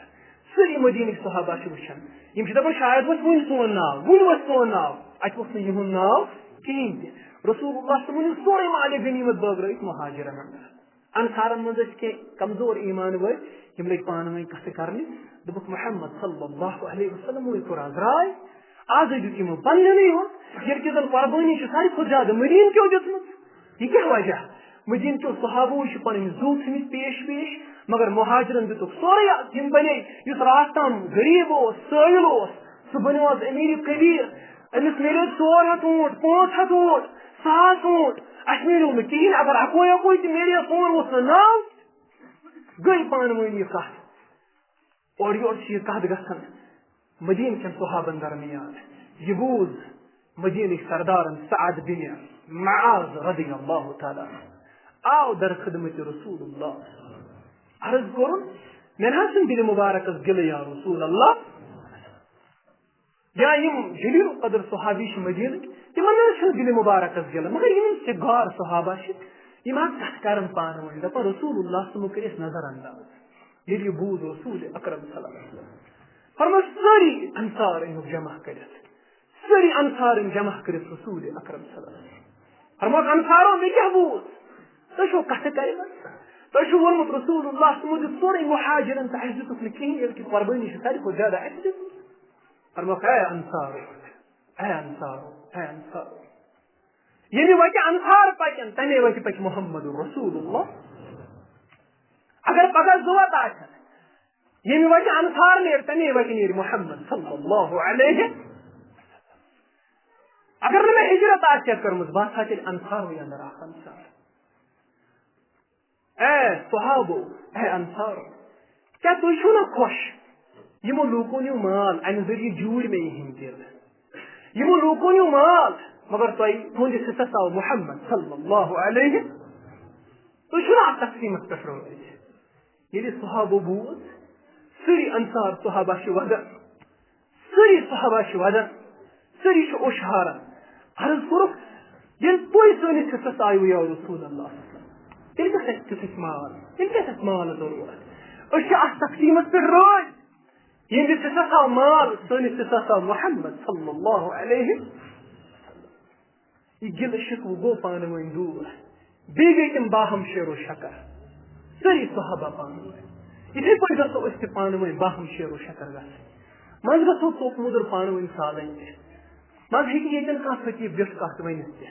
سٲری مدیٖنٕکۍ صحابہ چھِ وٕچھان، یِم چھِ دپان، شاید وۄتھِ وُنہِ سون ناو، وُنہِ وۄتھِ سون ناو۔ اَتہِ ووٚتھ نہٕ یِہُنٛد ناو کِہیٖنۍ تہِ۔ رسول اللہ صٲبن یہِ سورُے مالِ غنیمت بٲگرٲوِتھ مہاجرن اندر۔ انصارن منٛز ٲسۍ کینٛہہ کمزور ایمان وٲلۍ، یِم لٔگۍ پانہٕ ؤنۍ کتھٕ کرنہِ۔ دوٚپُکھ، محمد صلی اللہ علیہ وسلم وٕے کوٚر آز راے، آزے دیُت یِمو پننٮ۪نٕے یوت، ییٚلہِ کہِ زن قربٲنی چھِ ساروی کھۄتہٕ زیادٕ مدیٖنہٕ کیو دِژمٕژ۔ یہِ کیٛاہ وجہ؟ مدیٖنہٕ کیو صحابو چھِ پنٕنۍ زُو تھٲمٕتۍ پیش پیش، مگر مہاجرن دِتُکھ سورُے۔ یِم بنے، یُس راتھ تام غریب اوس، سٲیِل اوس، سُہ بنیو آز امیر کبیر۔ أمِس میلیو ژور ہَتھ اوٗنٹ، پانٛژھ ہَتھ اوٗنٹ، ساس اوٗنٹ۔ اَسہِ میلیو نہٕ کِہیٖنۍ، اگر اَکوے اَکوے تہِ میلہِ ہا سون اوس نہٕ ناو۔ گٔے پانہٕ ؤنۍ یہِ کَتھ۔ اورٕ یورٕ چھِ یہِ کَتھ گژھان مدیٖنہٕ کٮ۪ن صحابن درمیان۔ یہِ بوٗز مدیٖنٕکۍ سردارن سعد بن معاذ رضی اللہ تعالیٰ عنہ۔ آو در خدمت رسول اللہ۔ عرض کوٚرُن، مےٚ نہ حظ چھُنہٕ دِلہِ مُبارکس گِلہٕ یا رسول اللہ۔ یا یِم جلیل القدر صحابی چھِ مدیٖنٕکۍ، تِمن نہ حظ چھُنہٕ دِلہِ مُبارکس گِلہٕ، مگر یِم صغار صحابہ چھِ، یِم حظ کتھ کران پانہٕ ؤنۍ، دپان، رسول اللہ صلی اللہ علیہ وسلم کٔرۍ اَسہِ نظر انداز۔ ییٚلہِ یہِ بوٗز رسول اکرم صلی اللہ علیہ وسلم، فرموو، سٲری انصار أنِکھ جمع کٔرِتھ، سٲری انصار أنۍ جمع کٔرِتھ رسول اکرم صلی اللہ علیہ وسلم۔ فرمووُکھ، انصارو، مےٚ کیٛاہ بوٗز؟ تۄہہِ چھو کتھٕ کرِمژ؟ تۄہہِ چھُو ووٚنمُت رسول اللہ صلی اللہ علیہ وسلمو دیُت سورُے مہاجرن تہٕ اَسہِ دِتُکھ نہٕ کِہیٖنۍ، ییٚلہِ کہِ قربٲنی چھِ ساروی کھۄتہٕ زیادٕ اَسہِ دِژمٕژ۔ فرمووُکھ، اے انصارو، اے انصارو، اے انصارو۔ ییٚمہِ وتہِ انصار پکن، تمے وتہِ پکہِ محمد رسول اللہ۔ اگر پگاہ زٕ وتہٕ آسن، ییٚمہِ وتہِ انصار نیرِ، تمے وتہِ نیرِ محمد صلی اللہ علیہ۔ اگر نہٕ مےٚ ہجرت آسہِ ہا کٔرمٕژ، بہٕ آسہٕ ہا تیٚلہِ انصارٕے اندر اکھ انصار۔ اے صحابو، اے انصارو، کیٛاہ تُہۍ چھِو نہ خۄش؟ یِمو لوٗکو نیوٗ مال، اَمہِ ذٔریعہٕ جوٗڑۍ مےٚ یِہِنٛدۍ دِل۔ یِمو لوٗکو نیوٗ مال، مگر تۄہہِ، تُہٕنٛدِس حصس آو محمد صلی اللہ علیہ۔ تُہۍ چھِو نہ اَتھ تقسیٖمس پٮ۪ٹھ رٲضۍ؟ ییٚلہِ صحابو بوٗز، سٲری انصار صحابہ چھِ وَدان، سٲری صحابہ چھِ وَدان، سٲری چھِ اوٚش ہاران۔ عرض کوٚرُکھ، ییٚلہِ تُہۍ سٲنِس حصس آیوٕ یا رسول اللہ صلی اللہ علیہ وسلم، تیٚلہِ کیٛاہ چھِ اَسہِ تیُتھ اَسہِ مال؟ تیٚلہِ کیٛاہ چھِ اَسہِ مال ضروٗرت؟ أسۍ چھِ اَتھ تقسیٖمس پٮ۪ٹھ رٲضۍ۔ ییٚمِس حصس آو مال، سٲنِس حصس آو محمد صلی اللہ علیہ۔ یہِ گِلہٕ شِکوٕ گوٚو پانہٕ ؤنۍ دوٗر۔ بیٚیہِ گٔے تِم باہم شعر و شکر۔ سٲری صحابہ پانہٕ ؤنۍ۔ یِتھَے پٲٹھۍ گژھو أسۍ تہِ پانہٕ ؤنۍ باہم شعر و شکر گژھٕنۍ۔ منٛزٕ گژھو ژوٚپ موٚدُر پانہٕ ؤنۍ سالٕنۍ تہِ۔ منٛزٕ ہیٚکہِ ییٚتٮ۪ن کانٛہہ فقیٖر بیوٚٹھ کَتھ ؤنِتھ تہِ۔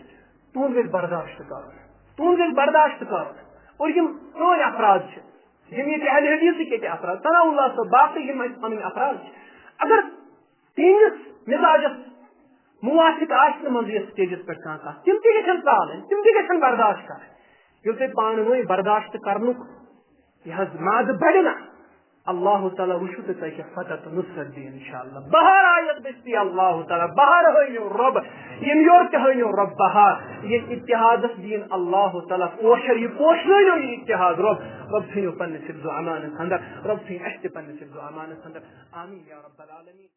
تُہُنٛد گژھِ برداشت کَرُن۔ تُہُنٛد گژھِ برداشت کَرُن۔ اور یِم پرٛٲنۍ افراد چھِ، یِم ییٚتہِ اہل حدیثٕکۍ ییٚتہِ افراد، ثناء اللہ صٲب، باقٕے یِم اَسہِ پَنٕنۍ افراد چھِ، اگر تِہنٛدِس مزاجس موافق آسہِ نہٕ منٛزٕ یتھ سٹیجس پٮ۪ٹھ کانٛہہ کتھ، تِم تہِ گژھن ژالٕنۍ، تِم تہِ گژھن برداشت کرٕنۍ۔ ییٚلہِ تُہۍ پانہٕ ؤنۍ برداشت کرنُک یہِ حظ مادٕ بڑِ نا، اللہ تعالیٰ وٕچھِو تہٕ تۄہہِ کیٛاہ فتح تہٕ نصرت دِیہِ انشاءاللہ۔ بہار آیت بستی اللہ تعالیٰ، بہار ہٲینو رۄب، ییٚمہِ یورٕ تہِ ہٲینو رۄب بہار، ییٚمہِ اتحادس دِیِن اللہ تعالیٰ پوشر، یہِ پوشنٲینو یہِ اتحاد رۄب۔ رۄب تھٲینو پننِس حفظ و امانس اندر، رۄب تھٲیِن اسہِ تہِ پننِس حفظ و امانس اندر۔ آمین یا رب العالمین۔